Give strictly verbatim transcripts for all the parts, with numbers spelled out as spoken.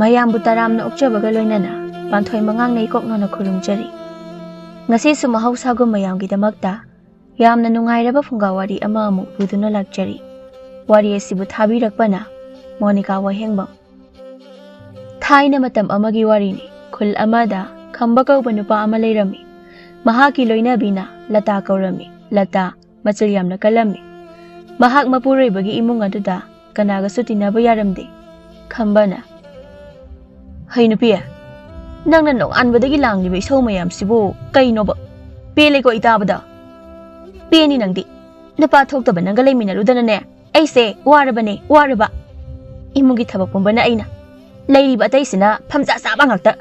ꯃꯌꯥꯝꯕꯨ ꯇꯔꯥꯝꯅ ꯑꯣꯛꯆꯕꯒ ꯂꯣꯏꯅꯅ ꯄꯥꯟꯊꯣꯏ ꯃꯉꯥꯡꯅ ꯏꯀꯣꯛꯅꯅ ꯈꯨꯔꯨꯝꯖꯔꯤ꯫ ꯉꯁꯤꯁꯨ ꯃꯍꯧꯁꯥꯒꯨꯝ ꯃꯌꯥꯝꯒꯤꯗꯃꯛꯇ ꯌꯥꯝꯅ ꯅꯨꯡꯉꯥꯏꯔꯕ ꯐꯨꯡꯒꯥ ꯋꯥꯔꯤ ꯑꯃ ꯑꯃꯨꯛ ꯄꯨꯗꯨꯅ ꯂꯥꯛꯆꯔꯤ꯫ ꯋꯥꯔꯤ ꯑꯁꯤꯕꯨ ꯊꯥꯕꯤꯔꯛꯄꯅ ꯃꯣꯅꯤꯀꯥ ꯋꯥꯍꯦꯡꯕꯝ꯫ ꯊꯥꯏꯅ ꯃꯇꯝ ꯑꯃꯒꯤ ꯋꯥꯔꯤꯅꯤ꯫ ꯈꯨꯜ ꯑꯃꯗ ꯈꯝꯕ ꯀꯧꯕ ꯅꯨꯄꯥ ꯑꯃ ꯂꯩꯔꯝꯃꯤ꯫ ꯃꯍꯥꯛꯀꯤ ꯂꯣꯏꯅꯕꯤꯅ ꯂꯇꯥ ꯀꯧꯔꯝꯃꯤ꯫ ꯂꯇꯥ ꯃꯆꯤꯜ ꯌꯥꯝꯅ ꯀꯜꯂꯝꯃꯤ꯫ ꯃꯍꯥꯛ ꯃꯄꯨꯔꯣꯏꯕꯒꯤ ꯏꯃꯨꯡ ꯑꯗꯨꯗ ꯀꯅꯥꯒꯁꯨ ꯇꯤꯟꯅꯕ ꯌꯥꯔꯝꯗꯦ꯫ ꯈꯝꯕꯅ, "ꯍꯩ ꯅꯨꯄꯤ, ꯅꯪꯅ ꯅꯣꯡꯉꯥꯟꯕꯗꯒꯤ ꯂꯥꯡꯂꯤꯕ ꯏꯁꯧ ꯃꯌꯥꯝꯁꯤꯕꯨ ꯀꯩꯅꯣꯕ? ꯄꯦꯜꯂꯦꯀꯣ ꯑꯩ ꯇꯥꯕꯗ꯫ ꯄꯦꯟꯅꯤ ꯅꯪꯗꯤ꯫ ꯅꯨꯄꯥ ꯊꯣꯛꯇꯕ ꯅꯪꯒ ꯂꯩꯃꯤꯟꯅꯔꯨꯗꯅꯅꯦ, ꯑꯩꯁꯦ ꯋꯥꯔꯕꯅꯦ, ꯋꯥꯔꯕ꯫ ꯏꯃꯨꯡꯒꯤ ꯊꯕꯛ ꯄꯨꯝꯕꯅ ꯑꯩꯅ, ꯂꯩꯔꯤꯕ ꯑꯇꯩꯁꯤꯅ ꯐꯝꯖꯥ ꯆꯥꯕ ꯉꯥꯛꯇ꯫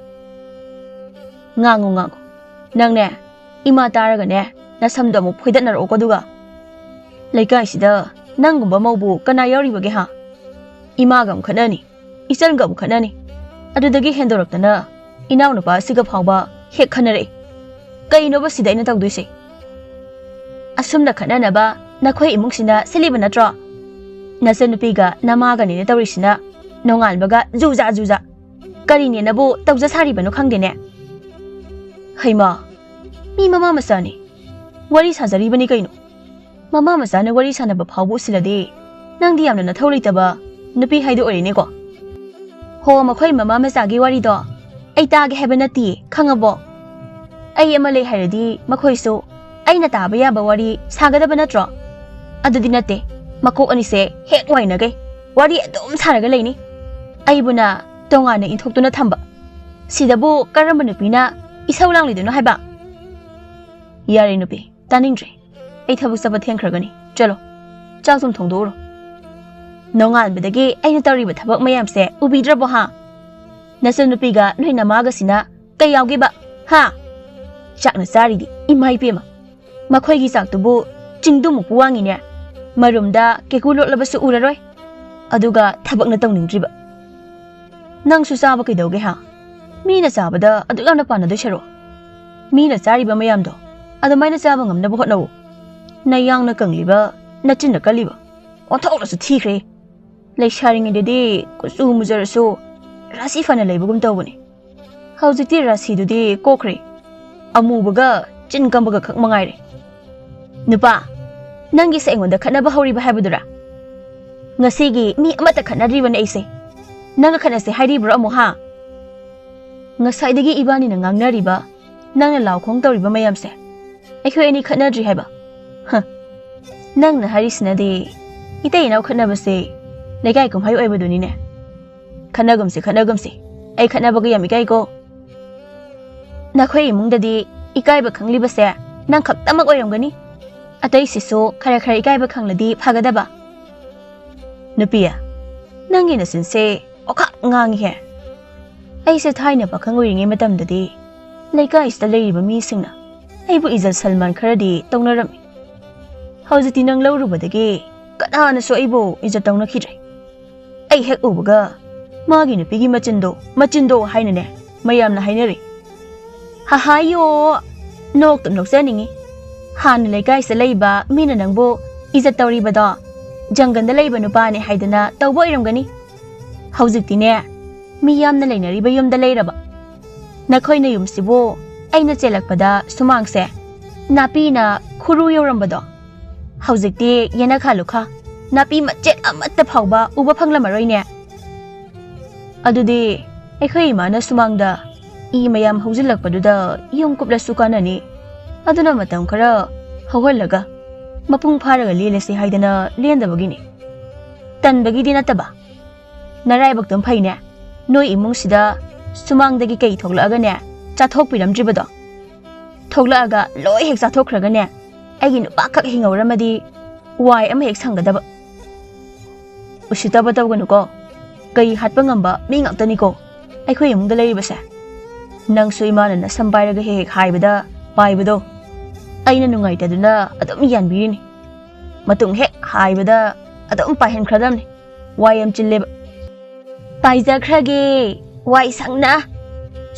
ꯉꯥꯡꯉꯨ, ꯉꯥꯡꯉꯨ꯫ ꯅꯪꯅꯦ, ꯏꯃꯥ ꯇꯥꯔꯒꯅꯦ, ꯅꯁꯝꯗꯣ ꯑꯃꯨꯛ ꯐꯣꯏꯗꯠꯅꯔꯛꯑꯣꯀꯣ ꯑꯗꯨꯒ꯫ ꯂꯩꯀꯥꯏꯁꯤꯗ ꯅꯪꯒꯨꯝꯕ ꯃꯧꯕꯨ ꯀꯅꯥ ꯌꯥꯎꯔꯤꯕꯒꯦ ꯍꯥ? ꯏꯃꯥꯒ ꯑꯃꯨꯛ ꯈꯠꯅꯅꯤ, ꯏꯆꯟꯒ ꯑꯃꯨꯛ ꯈꯠꯅꯅꯤ꯫ ꯑꯗꯨꯗꯒꯤ ꯍꯦꯟꯗꯣꯔꯛꯇꯅ ꯏꯅꯥꯎꯅꯨꯄꯥ ꯑꯁꯤꯒ ꯐꯥꯎꯕ ꯍꯦꯛ ꯈꯠꯅꯔꯛꯏ꯫ ꯀꯩꯅꯣꯕ ꯁꯤꯗ ꯑꯩꯅ ꯇꯧꯗꯣꯏꯁꯦ? ꯑꯁꯨꯝꯅ ꯈꯠꯅꯅꯕ ꯅꯈꯣꯏ ꯏꯃꯨꯡꯁꯤꯅ ꯁꯤꯜꯂꯤꯕ ꯅꯠꯇ꯭ꯔꯣ? ꯅꯆꯟꯅꯨꯄꯤꯒ ꯅꯃꯥꯒꯅꯤꯅꯦ ꯇꯧꯔꯤꯁꯤꯅ, ꯅꯣꯡꯉꯥꯟꯕꯒ ꯖꯨꯖꯥ ꯖꯨꯖꯥ꯫ ꯀꯔꯤꯅꯦꯅꯕꯨ ꯇꯧꯖ ꯁꯥꯔꯤꯕꯅꯣ ꯈꯪꯗꯦꯅꯦ꯫ ꯍꯩꯃꯥ, ꯃꯤ ꯃꯃꯥ ꯃꯆꯥꯅꯤ, ꯋꯥꯔꯤ ꯁꯥꯖꯔꯤꯕꯅꯤ ꯀꯩꯅꯣ꯫ ꯃꯃꯥ ꯃꯆꯥꯅ ꯋꯥꯔꯤ ꯁꯥꯟꯅꯕ ꯐꯥꯎꯕ ꯎꯁꯤꯜꯂꯗꯤ ꯅꯪꯗꯤ ꯌꯥꯝꯅ ꯅꯊꯧ ꯂꯩꯇꯕ ꯅꯨꯄꯤ ꯍꯥꯏꯗꯣ ꯑꯣꯏꯔꯦꯅꯦꯀꯣ꯫ ꯍꯣ, ꯃꯈꯣꯏ ꯃꯃꯥ ꯃꯆꯥꯒꯤ ꯋꯥꯔꯤꯗꯣ ꯑꯩ ꯇꯥꯒꯦ ꯍꯥꯏꯕ ꯅꯠꯇꯤꯌꯦ, ꯈꯪꯉꯕꯣ? ꯑꯩ ꯑꯃ ꯂꯩ ꯍꯥꯏꯔꯗꯤ ꯃꯈꯣꯏꯁꯨ ꯑꯩꯅ ꯇꯥꯕ ꯌꯥꯕ ꯋꯥꯔꯤ ꯁꯥꯒꯗꯕ ꯅꯠꯇ꯭ꯔꯣ? ꯑꯗꯨꯗꯤ ꯅꯠꯇꯦ, ꯃꯀꯣꯛ ꯑꯅꯤꯁꯦ ꯍꯦꯛ ꯋꯥꯏꯅꯈꯩ ꯋꯥꯔꯤ ꯑꯗꯨꯝ ꯁꯥꯔꯒ ꯂꯩꯅꯤ꯫ ꯑꯩꯕꯨꯅ ꯇꯣꯉꯥꯟꯅ ꯏꯟꯊꯣꯛꯇꯨꯅ ꯊꯝꯕ꯫ ꯁꯤꯗꯕꯨ ꯀꯔꯝꯕ ꯅꯨꯄꯤꯅ ꯏꯁꯧ ꯂꯥꯡꯂꯤꯗꯨꯅꯣ ꯍꯥꯏꯕ? ꯌꯥꯔꯦ ꯅꯨꯄꯤ, ꯇꯥꯅꯤꯡꯗ꯭ꯔꯦ꯫ ꯑꯩ ꯊꯕꯛ ꯆꯠꯄ ꯊꯦꯡꯈ꯭ꯔꯒꯅꯤ꯫ ꯆꯠꯂꯣ, ꯆꯥꯛ ꯊꯨꯝ ꯊꯣꯡꯗꯣꯛꯎꯔꯣ꯫ ꯅꯣꯡꯉꯥꯟꯕꯗꯒꯤ ꯑꯩꯅ ꯇꯧꯔꯤꯕ ꯊꯕꯛ ꯃꯌꯥꯝꯁꯦ ꯎꯕꯤꯗ꯭ꯔꯕꯣ ꯍꯥ? ꯅꯆꯟꯅꯨꯄꯤꯒ ꯅꯣꯏ ꯅꯃꯥꯒꯁꯤꯅ ꯀꯩ ꯌꯥꯎꯒꯦꯕ? ꯍꯥ? ꯆꯥꯛꯅ ꯆꯥꯔꯤꯗꯤ, ꯏꯃꯥ ꯏꯄꯦꯝꯃ꯫ ꯃꯈꯣꯏꯒꯤ ꯆꯥꯛꯇꯨꯕꯨ ꯆꯤꯡꯗꯨꯃꯨꯛꯄꯨ ꯋꯥꯡꯉꯤꯅꯦ꯫ ꯃꯔꯨꯝꯗ ꯀꯦꯀꯨ ꯂꯣꯠꯂꯕꯁꯨ ꯎꯔꯔꯣꯏ꯫ ꯑꯗꯨꯒ ꯊꯕꯛꯅ ꯇꯧꯅꯤꯡꯗ꯭ꯔꯤꯕ꯫ ꯅꯪꯁꯨ ꯆꯥꯕ ꯀꯩꯗꯧꯒꯦ ꯍꯥ? ꯃꯤꯅ ꯆꯥꯕꯗ ꯑꯗꯨꯛ ꯌꯥꯝꯅ ꯄꯥꯟꯅꯗꯣꯏ ꯁꯔꯨꯛ꯫ ꯃꯤꯅ ꯆꯥꯔꯤꯕ ꯃꯌꯥꯝꯗꯣ ꯑꯗꯨꯃꯥꯏꯅ ꯆꯥꯕ ꯉꯝꯅꯕ ꯍꯣꯠꯅꯧ꯫ ꯅꯌꯥꯡꯅ ꯀꯪꯂꯤꯕ, ꯅꯆꯤꯟꯅ ꯀꯜꯂꯤꯕ꯫ ꯑꯣꯟꯊꯣꯛꯅꯁꯨ ꯊꯤꯈ꯭ꯔꯦ꯫ ꯂꯩꯁꯥꯔꯤꯉꯩꯗꯗꯤ ꯀꯨꯆꯨ ꯃꯨꯖꯔꯁꯨ ꯔꯥꯁꯤ ꯐꯅ ꯂꯩꯕꯒꯨꯝ ꯇꯧꯕꯅꯤ꯫ ꯍꯧꯖꯤꯛꯇꯤ ꯔꯥꯁꯤꯗꯨꯗꯤ ꯀꯣꯛꯈ꯭ꯔꯦ꯫ ꯑꯃꯨꯕꯒ ꯆꯤꯟ ꯀꯝꯕꯒ ꯈꯛ ꯃꯉꯥꯏꯔꯦ꯫ ꯅꯨꯄꯥ, ꯅꯪꯒꯤꯁꯦ ꯑꯩꯉꯣꯟꯗ ꯈꯠꯅꯕ ꯍꯧꯔꯤꯕ ꯍꯥꯏꯕꯗꯨꯔꯥ? ꯉꯁꯤꯒꯤ ꯃꯤ ꯑꯃꯠꯇ ꯈꯠꯅꯗ꯭ꯔꯤꯕꯅꯦ ꯑꯩꯁꯦ꯫ ꯅꯪꯒ ꯈꯠꯅꯁꯦ ꯍꯥꯏꯔꯤꯕ꯭ꯔꯣ ꯑꯃꯨꯛ, ꯍꯥ? ꯉꯁꯥꯏꯗꯒꯤ ꯏꯕꯥꯅꯤꯅ ꯉꯥꯡꯅꯔꯤꯕ, ꯅꯪꯅ ꯂꯥꯎ ꯈꯣꯡ ꯇꯧꯔꯤꯕ ꯃꯌꯥꯝꯁꯦ, ꯑꯩꯈꯣꯏ ꯑꯅꯤ ꯈꯠꯅꯗ꯭ꯔꯤ ꯍꯥꯏꯕ? ꯍ, ꯅꯪꯅ ꯍꯥꯏꯔꯤꯁꯤꯅꯗꯤ ꯏꯇꯩ ꯏꯅꯥꯎ ꯈꯠꯅꯕꯁꯦ ꯂꯩꯀꯥꯏ ꯀꯨꯝꯍꯩ ꯑꯣꯏꯕꯗꯨꯅꯤꯅꯦ꯫ ꯈꯠꯅꯒꯨꯝꯁꯤ, ꯈꯠꯅꯒꯨꯝꯁꯤ꯫ ꯑꯩ ꯈꯠꯅꯕꯒ ꯌꯥꯝ ꯏꯀꯥꯏꯀꯣ꯫ ꯅꯈꯣꯏ ꯏꯃꯨꯡꯗꯗꯤ ꯏꯀꯥꯏꯕ ꯈꯪꯂꯤꯕꯁꯦ ꯅꯪ ꯈꯛꯇꯃꯛ ꯑꯣꯏꯔꯝꯒꯅꯤ꯫ ꯑꯇꯩꯁꯤꯁꯨ ꯈꯔ ꯈꯔ ꯏꯀꯥꯏꯕ ꯈꯪꯂꯗꯤ ꯐꯒꯗꯕ꯫ ꯅꯨꯄꯤ, ꯅꯪꯒꯤ ꯅꯆꯤꯟꯁꯦ ꯑꯣꯈꯥꯛ ꯉꯥꯡꯉꯤꯍꯦ꯫ ꯑꯩꯁꯦ ꯊꯥꯏꯅ ꯄꯥꯈꯪ ꯑꯣꯏꯔꯤꯉꯩ ꯃꯇꯝꯗꯗꯤ ꯂꯩꯀꯥꯏꯁꯤꯗ ꯂꯩꯔꯤꯕ ꯃꯤꯁꯤꯡꯅ ꯑꯩꯕꯨ ꯏꯖꯠ ꯁꯜꯃꯥꯟ ꯈꯔꯗꯤ ꯇꯧꯅꯔꯝꯃꯤ꯫ ꯍꯧꯖꯤꯛꯇꯤ ꯅꯪ ꯂꯧꯔꯨꯕꯗꯒꯤ ꯀꯅꯥꯅꯁꯨ ꯑꯩꯕꯨ ꯏꯖꯠ ꯇꯧꯅꯈꯤꯗ꯭ꯔꯦ꯫ ꯑꯩ ꯍꯦꯛ ꯎꯕꯒ ꯃꯥꯒꯤ ꯅꯨꯄꯤꯒꯤ ꯃꯆꯤꯟꯗꯣ, ꯃꯆꯤꯟꯗꯣ ꯍꯥꯏꯅꯅꯦ ꯃꯌꯥꯝꯅ ꯍꯥꯏꯅꯔꯤ꯫ ꯍꯍꯥꯌꯣ, ꯅꯣꯛꯇ ꯅꯣꯛꯆꯅꯤꯡꯉꯤ꯫ ꯍꯥꯟꯅ ꯂꯩꯀꯥꯏꯁꯤꯗ ꯂꯩꯕ ꯃꯤꯅ ꯅꯪꯕꯨ ꯏꯖꯠ ꯇꯧꯔꯤꯕꯗꯣ ꯖꯪꯒꯜꯗ ꯂꯩꯕ ꯅꯨꯄꯥꯅꯦ ꯍꯥꯏꯗꯅ ꯇꯧꯕ ꯑꯣꯏꯔꯝꯒꯅꯤ꯫ ꯍꯧꯖꯤꯛꯇꯤꯅꯦ, ꯃꯤ ꯌꯥꯝꯅ ꯂꯩꯅꯔꯤꯕ ꯌꯨꯝꯗ ꯂꯩꯔꯕ꯫ ꯅꯈꯣꯏꯅ ꯌꯨꯝꯁꯤꯕꯨ ꯑꯩꯅ ꯆꯦꯜꯂꯛꯄꯗ ꯁꯨꯃꯥꯡꯁꯦ ꯅꯥꯄꯤꯅ ꯈꯨꯔꯨ ꯌꯧꯔꯝꯕꯗꯣ, ꯍꯧꯖꯤꯛꯇꯤ ꯌꯦꯅꯈꯥ ꯂꯨꯈꯥ, ꯅꯥꯄꯤ ꯃꯆꯦꯠ ꯑꯃꯠꯇ ꯐꯥꯎꯕ ꯎꯕ ꯐꯪꯂꯝꯃꯔꯣꯏꯅꯦ꯫ ꯑꯗꯨꯗꯤ ꯑꯩꯈꯣꯏ ꯏꯃꯥꯅ ꯁꯨꯃꯥꯡꯗ ꯏ ꯃꯌꯥꯝ ꯍꯧꯖꯤꯜꯂꯛꯄꯗꯨꯗ ꯌꯨꯝ ꯀꯨꯞꯂꯁꯨ ꯀꯥꯟꯅꯅꯤ, ꯑꯗꯨꯅ ꯃꯇꯝ ꯈꯔ ꯍꯧꯍꯜꯂꯒ ꯃꯄꯨꯡ ꯐꯥꯔꯒ ꯂꯦꯜꯂꯁꯤ ꯍꯥꯏꯗꯅ ꯂꯦꯟꯗꯕꯒꯤꯅꯤ꯫ ꯇꯟꯕꯒꯤꯗꯤ ꯅꯠꯇꯕ, ꯅꯔꯥꯏꯕꯛꯇꯨꯝ ꯐꯩꯅꯦ, ꯅꯣꯏ ꯏꯃꯨꯡꯁꯤꯗ ꯁꯨꯃꯥꯡꯗꯒꯤ ꯀꯩ ꯊꯣꯛꯂꯛꯑꯒꯅꯦ ꯆꯥꯊꯣꯛꯄꯤꯔꯝꯗ꯭ꯔꯤꯕꯗꯣ꯫ ꯊꯣꯛꯂꯛꯑꯒ ꯂꯣꯏ ꯍꯦꯛ ꯆꯥꯊꯣꯛꯈ꯭ꯔꯒꯅꯦ, ꯑꯩꯒꯤ ꯅꯨꯄꯥꯈꯛ ꯍꯤꯡꯍꯧꯔꯝꯃꯗꯤ ꯋꯥꯏ ꯑꯃ ꯍꯦꯛ ꯁꯪꯒꯗꯕ꯫ ꯎꯁꯤꯠꯇꯕ ꯇꯧꯒꯅꯨꯀꯣ, ꯀꯩ ꯍꯥꯠꯄ ꯉꯝꯕ ꯃꯤ ꯉꯥꯛꯇꯅꯤꯀꯣ ꯑꯩꯈꯣꯏ ꯏꯃꯨꯡꯗ ꯂꯩꯔꯤꯕꯁꯦ꯫ ꯅꯪꯁꯨ ꯏꯃꯥꯅ ꯅꯁꯝ ꯄꯥꯏꯔꯒ ꯍꯦꯛ ꯍꯦꯛ ꯍꯥꯏꯕꯗ ꯄꯥꯏꯕꯗꯣ ꯑꯩꯅ ꯅꯨꯡꯉꯥꯏꯇꯗꯨꯅ ꯑꯗꯨꯝ ꯌꯥꯟꯕꯤꯔꯤꯅꯤ꯫ ꯃꯇꯨꯡ ꯍꯦꯛ ꯍꯥꯏꯕꯗ ꯑꯗꯨꯝ ꯄꯥꯏꯍꯟꯈ꯭ꯔꯗꯕꯅꯤ꯫ ꯋꯥꯏ ꯌꯥꯝ ꯆꯤꯜꯂꯦꯕ꯫ ꯄꯥꯏꯖꯈ꯭ꯔꯒꯦ, ꯋꯥꯏ ꯁꯪꯅ꯫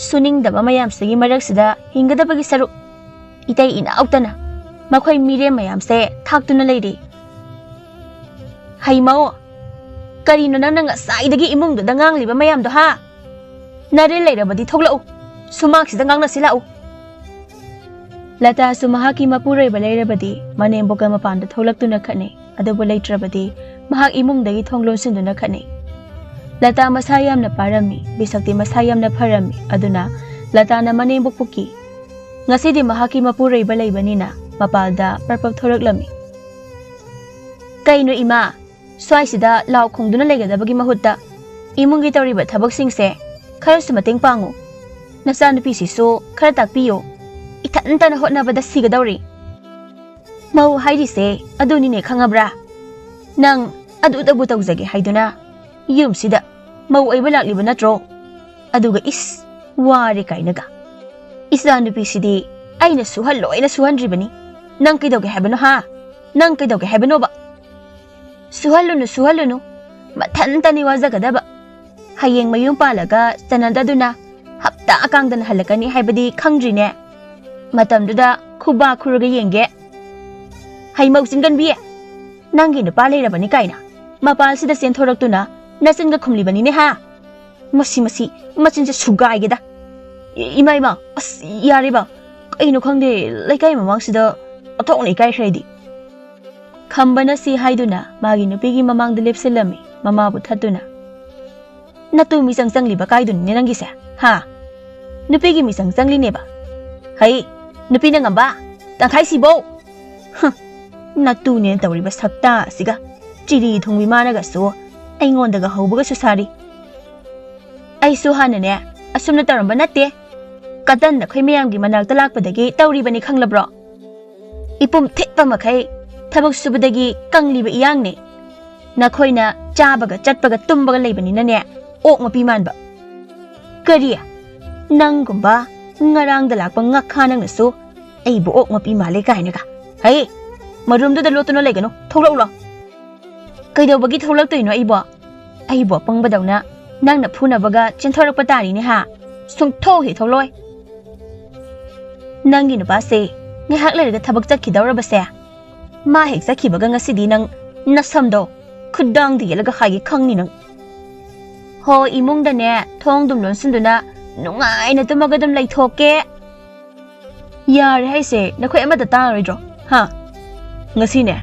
ꯁꯨꯅꯤꯡꯗꯕ ꯃꯌꯥꯝꯁꯤꯒꯤ ꯃꯔꯛꯁꯤꯗ ꯍꯤꯡꯒꯗꯕꯒꯤ ꯁꯔꯨꯛ ꯏꯇꯩ ꯏꯅꯥꯎꯇꯅ ꯃꯈꯣꯏ ꯃꯤꯔꯦꯝ ꯃꯌꯥꯝꯁꯦ ꯊꯥꯛꯇꯨꯅ ꯂꯩꯔꯤ꯫ ꯍꯩꯃꯧ, ꯀꯔꯤꯅꯣ ꯅꯪꯅ ꯉꯁꯥꯏꯗꯒꯤ ꯏꯃꯨꯡꯗꯨꯗ ꯉꯥꯡꯂꯤꯕ ꯃꯌꯥꯝꯗꯣ, ꯍꯥ? ꯅꯔꯤꯜ ꯂꯩꯔꯕꯗꯤ ꯊꯣꯛꯂꯛꯎ꯫ ꯁꯨꯃꯥꯡꯁꯤꯗ ꯉꯥꯡꯅꯁꯤ ꯂꯥꯛꯎ꯫ ꯂꯇꯥꯁꯨ ꯃꯍꯥꯛꯀꯤ ꯃꯄꯨꯔꯣꯏꯕ ꯂꯩꯔꯕꯗꯤ ꯃꯅꯦꯝꯕꯣꯛꯀ ꯃꯄꯥꯟꯗ ꯊꯣꯛꯂꯛꯇꯨꯅ ꯈꯠꯅꯩ, ꯑꯗꯨꯕꯨ ꯂꯩꯇ꯭ꯔꯕꯗꯤ ꯃꯍꯥꯛ ꯏꯃꯨꯡꯗꯒꯤ ꯊꯣꯡ ꯂꯣꯟꯁꯤꯟꯗꯨꯅ ꯈꯠꯅꯩ꯫ ꯂꯇꯥ ꯃꯁꯥ ꯌꯥꯝꯅ ꯄꯥꯔꯝꯃꯤ, ꯕꯤꯁꯛꯇꯤ ꯃꯁꯥ ꯌꯥꯝꯅ ꯐꯔꯝꯃꯤ, ꯑꯗꯨꯅ ꯂꯇꯥꯅ ꯃꯅꯦꯝꯕꯣꯛꯄꯨ ꯀꯤ꯫ ꯉꯁꯤꯗꯤ ꯃꯍꯥꯛꯀꯤ ꯃꯄꯨꯔꯣꯏꯕ ꯂꯩꯕꯅꯤꯅ ꯃꯄꯥꯜꯗ ꯄꯔꯞ ꯄꯔꯞ ꯊꯣꯔꯛꯂꯝꯃꯤ꯫ "ꯀꯩꯅꯣ ꯏꯃꯥ, ꯁ꯭ꯋꯥꯏꯁꯤꯗ ꯂꯥꯎ ꯈꯣꯡꯗꯨꯅ ꯂꯩꯒꯗꯕꯒꯤ ꯃꯍꯨꯠꯇ ꯏꯃꯨꯡꯒꯤ ꯇꯧꯔꯤꯕ ꯊꯕꯛꯁꯤꯡꯁꯦ ꯈꯔꯁꯨ ꯃꯇꯦꯡ ꯄꯥꯡꯉꯨ꯫ ꯅꯆꯥꯅꯨꯄꯤꯁꯤꯁꯨ ꯈꯔ ꯇꯥꯛꯄꯤꯌꯨ꯫ ꯏꯊꯟꯇꯅ ꯍꯣꯠꯅꯕꯗ ꯁꯤꯒꯗꯧꯔꯤ꯫ ꯃꯧ ꯍꯥꯏꯔꯤꯁꯦ ꯑꯗꯨꯅꯤꯅꯦ, ꯈꯪꯉꯕ꯭ꯔꯥ? ꯅꯪ ꯑꯗꯨꯇꯕꯨ ꯇꯧꯖꯒꯦ ꯍꯥꯏꯗꯨꯅ ꯌꯨꯝꯁꯤꯗ ꯃꯧ ꯑꯣꯏꯕ ꯂꯥꯛꯂꯤꯕ ꯅꯠꯇ꯭ꯔꯣ? ꯑꯗꯨꯒ ꯏꯁ, ꯋꯥꯔꯦ ꯀꯥꯏꯅꯒ꯫ ꯏꯆꯥꯅꯨꯄꯤꯁꯤꯗꯤ ꯑꯩꯅ ꯁꯨꯍꯜꯂꯣꯏꯅ ꯁꯨꯍꯟꯗ꯭ꯔꯤꯕꯅꯤ꯫ ꯅꯪ ꯀꯩꯗꯧꯒꯦ ꯍꯥꯏꯕꯅꯣ, ꯍꯥ? ꯅꯪ ꯀꯩꯗꯧꯒꯦ ꯍꯥꯏꯕꯅꯣꯕ?" "ꯁꯨꯍꯜꯂꯨꯅꯨ, ꯁꯨꯍꯜꯂꯨꯅꯨ꯫ ꯃꯊꯟꯇꯅꯤ ꯋꯥꯖꯒꯗꯕ꯫ ꯍꯌꯦꯡ ꯃꯌꯨꯝ ꯄꯥꯜꯂꯒ ꯆꯅꯗꯗꯨꯅ ꯍꯞꯇꯥ ꯀꯥꯡꯗꯅ ꯍꯜꯂꯛꯀꯅꯤ ꯍꯥꯏꯕꯗꯤ ꯈꯪꯗ꯭ꯔꯤꯅꯦ꯫ ꯃꯇꯝꯗꯨꯗ ꯈꯨꯕꯥꯛ ꯈꯨꯔꯒ ꯌꯦꯡꯒꯦ꯫ ꯍꯩꯃꯧ ꯆꯤꯟꯒꯟꯕꯤ, ꯅꯪꯒꯤ ꯅꯨꯄꯥ ꯂꯩꯔꯕꯅꯤ ꯀꯥꯏꯅ ꯃꯄꯥꯟꯁꯤꯗ ꯆꯦꯟꯊꯣꯔꯛꯇꯨꯅ ꯅꯆꯤꯟꯒ ꯈꯨꯝꯂꯤꯕꯅꯤꯅꯦ, ꯍꯥ? ꯃꯁꯤ, ꯃꯁꯤ, ꯃꯆꯤꯟꯁꯦ ꯁꯨꯒꯥꯏꯒꯦꯗ꯫ ꯏ-, ꯏꯃꯥ, ꯏꯃꯥ, ꯑꯁ, ꯌꯥꯔꯦꯕ꯫ ꯀꯩꯅꯣ ꯈꯪꯗꯦ, ꯂꯩꯀꯥꯏ ꯃꯃꯥꯡꯁꯤꯗ ꯑꯣꯟꯊꯣꯛꯅ ꯏꯀꯥꯏꯈ꯭ꯔꯦ ꯑꯩꯗꯤ꯫" ꯈꯝꯕꯅ ꯁꯤ ꯍꯥꯏꯗꯨꯅ ꯃꯥꯒꯤ ꯅꯨꯄꯤꯒꯤ ꯃꯃꯥꯡꯗ ꯂꯦꯞꯁꯤꯜꯂꯝꯃꯤ, ꯃꯃꯥꯕꯨ ꯊꯠꯇꯨꯅ꯫ "ꯅꯇꯨ ꯃꯤꯆꯪ ꯆꯪꯂꯤꯕ ꯀꯥꯏꯗꯨꯅꯤꯅꯦ ꯅꯪꯒꯤꯁꯦ, ꯍꯥ? ꯅꯨꯄꯤꯒꯤ ꯃꯤꯆꯪ ꯆꯪꯂꯤꯅꯦꯕ꯫ ꯍꯩ, ꯅꯨꯄꯤꯅ ꯉꯝꯕ, ꯇꯪꯈꯥꯏ ꯁꯤꯕꯧ꯫ ꯍꯨꯝ, ꯅꯇꯨꯅꯦꯅ ꯇꯧꯔꯤꯕ ꯁꯛꯇꯥ ꯑꯁꯤꯒ꯫ ꯆꯤꯔꯤ ꯊꯨꯡꯕꯤ ꯃꯥꯅꯒꯁꯨ ꯑꯩꯉꯣꯟꯗꯒ ꯍꯧꯕꯒꯁꯨ ꯁꯥꯔꯤ꯫ ꯑꯩꯁꯨ ꯍꯥꯟꯅꯅꯦ ꯑꯁꯨꯝꯅ ꯇꯧꯔꯝꯕ ꯅꯠꯇꯦ꯫ ꯀꯇꯟ ꯅꯈꯣꯏ ꯃꯌꯥꯝꯒꯤ ꯃꯅꯥꯛꯇ ꯂꯥꯛꯄꯗꯒꯤ ꯇꯧꯔꯤꯕꯅꯤ, ꯈꯪꯂꯕ꯭ꯔꯣ? ꯏꯄꯨꯝ ꯊꯤꯠꯄ ꯃꯈꯩ ꯊꯕꯛ ꯁꯨꯕꯗꯒꯤ ꯀꯪꯂꯤꯕ ꯏꯌꯥꯡꯅꯦ꯫ ꯅꯈꯣꯏꯅ ꯆꯥꯕꯒ ꯆꯠꯄꯒ ꯇꯨꯝꯕꯒ ꯂꯩꯕꯅꯤꯅꯅꯦ, ꯑꯣꯛ ꯃꯄꯤ ꯃꯥꯟꯕ꯫ ꯀꯔꯤ? ꯅꯪꯒꯨꯝꯕ ꯉꯔꯥꯡꯗ ꯂꯥꯛꯄ ꯉꯛꯈꯥ ꯅꯪꯅꯁꯨ ꯑꯩꯕꯨ ꯑꯣꯛ ꯃꯄꯤ ꯃꯥꯜꯂꯦ ꯀꯥꯏꯅꯒ? ꯍꯩ, ꯃꯔꯨꯝꯗꯨꯗ ꯂꯣꯠꯇꯨꯅ ꯂꯩꯒꯅꯨ, ꯊꯣꯛꯂꯛꯎꯔꯣ꯫ ꯀꯩꯗꯧꯕꯒꯤ ꯊꯣꯛꯂꯛꯇꯣꯏꯅꯣ ꯑꯩꯕꯣ? ꯑꯩꯕꯨ ꯑꯄꯪꯕꯗꯧꯅ ꯅꯪꯅ ꯐꯨꯅꯕꯒ ꯆꯦꯟꯊꯣꯔꯛꯄ ꯇꯥꯔꯤꯅꯦ, ꯍꯥ? ꯁꯨꯡꯊꯣꯛ ꯍꯦꯛ ꯊꯣꯛꯂꯛꯑꯣꯏ꯫ ꯅꯪꯒꯤ ꯅꯨꯄꯥꯁꯦ ꯉꯥꯏꯍꯥꯛ ꯂꯩꯔꯒ ꯊꯕꯛ ꯆꯠꯈꯤꯗꯧꯔꯕꯁꯦ꯫ ꯃꯥ ꯍꯦꯛ ꯆꯠꯈꯤꯕꯒ ꯉꯁꯤꯗꯤ ꯅꯪ ꯅꯁꯝꯗꯣ ꯈꯨꯗꯥꯡꯗ ꯌꯦꯠꯂꯒ ꯍꯥꯏꯒꯦ ꯈꯪꯅꯤ ꯅꯪ꯫ ꯍꯣ, ꯏꯃꯨꯡꯗꯅꯦ ꯊꯣꯡ ꯑꯗꯨꯝ ꯂꯣꯟꯁꯤꯟꯗꯨꯅ ꯅꯨꯡꯉꯥꯏꯅ ꯇꯨꯝꯃꯒ ꯑꯗꯨꯝ ꯂꯩꯊꯣꯛꯀꯦ꯫ ꯌꯥꯔꯦ ꯍꯥꯏꯁꯦ, ꯅꯈꯣꯏ ꯑꯃꯠꯇ ꯇꯥꯔꯣꯏꯗ꯭ꯔꯣ? ꯍꯥ? ꯉꯁꯤꯅꯦ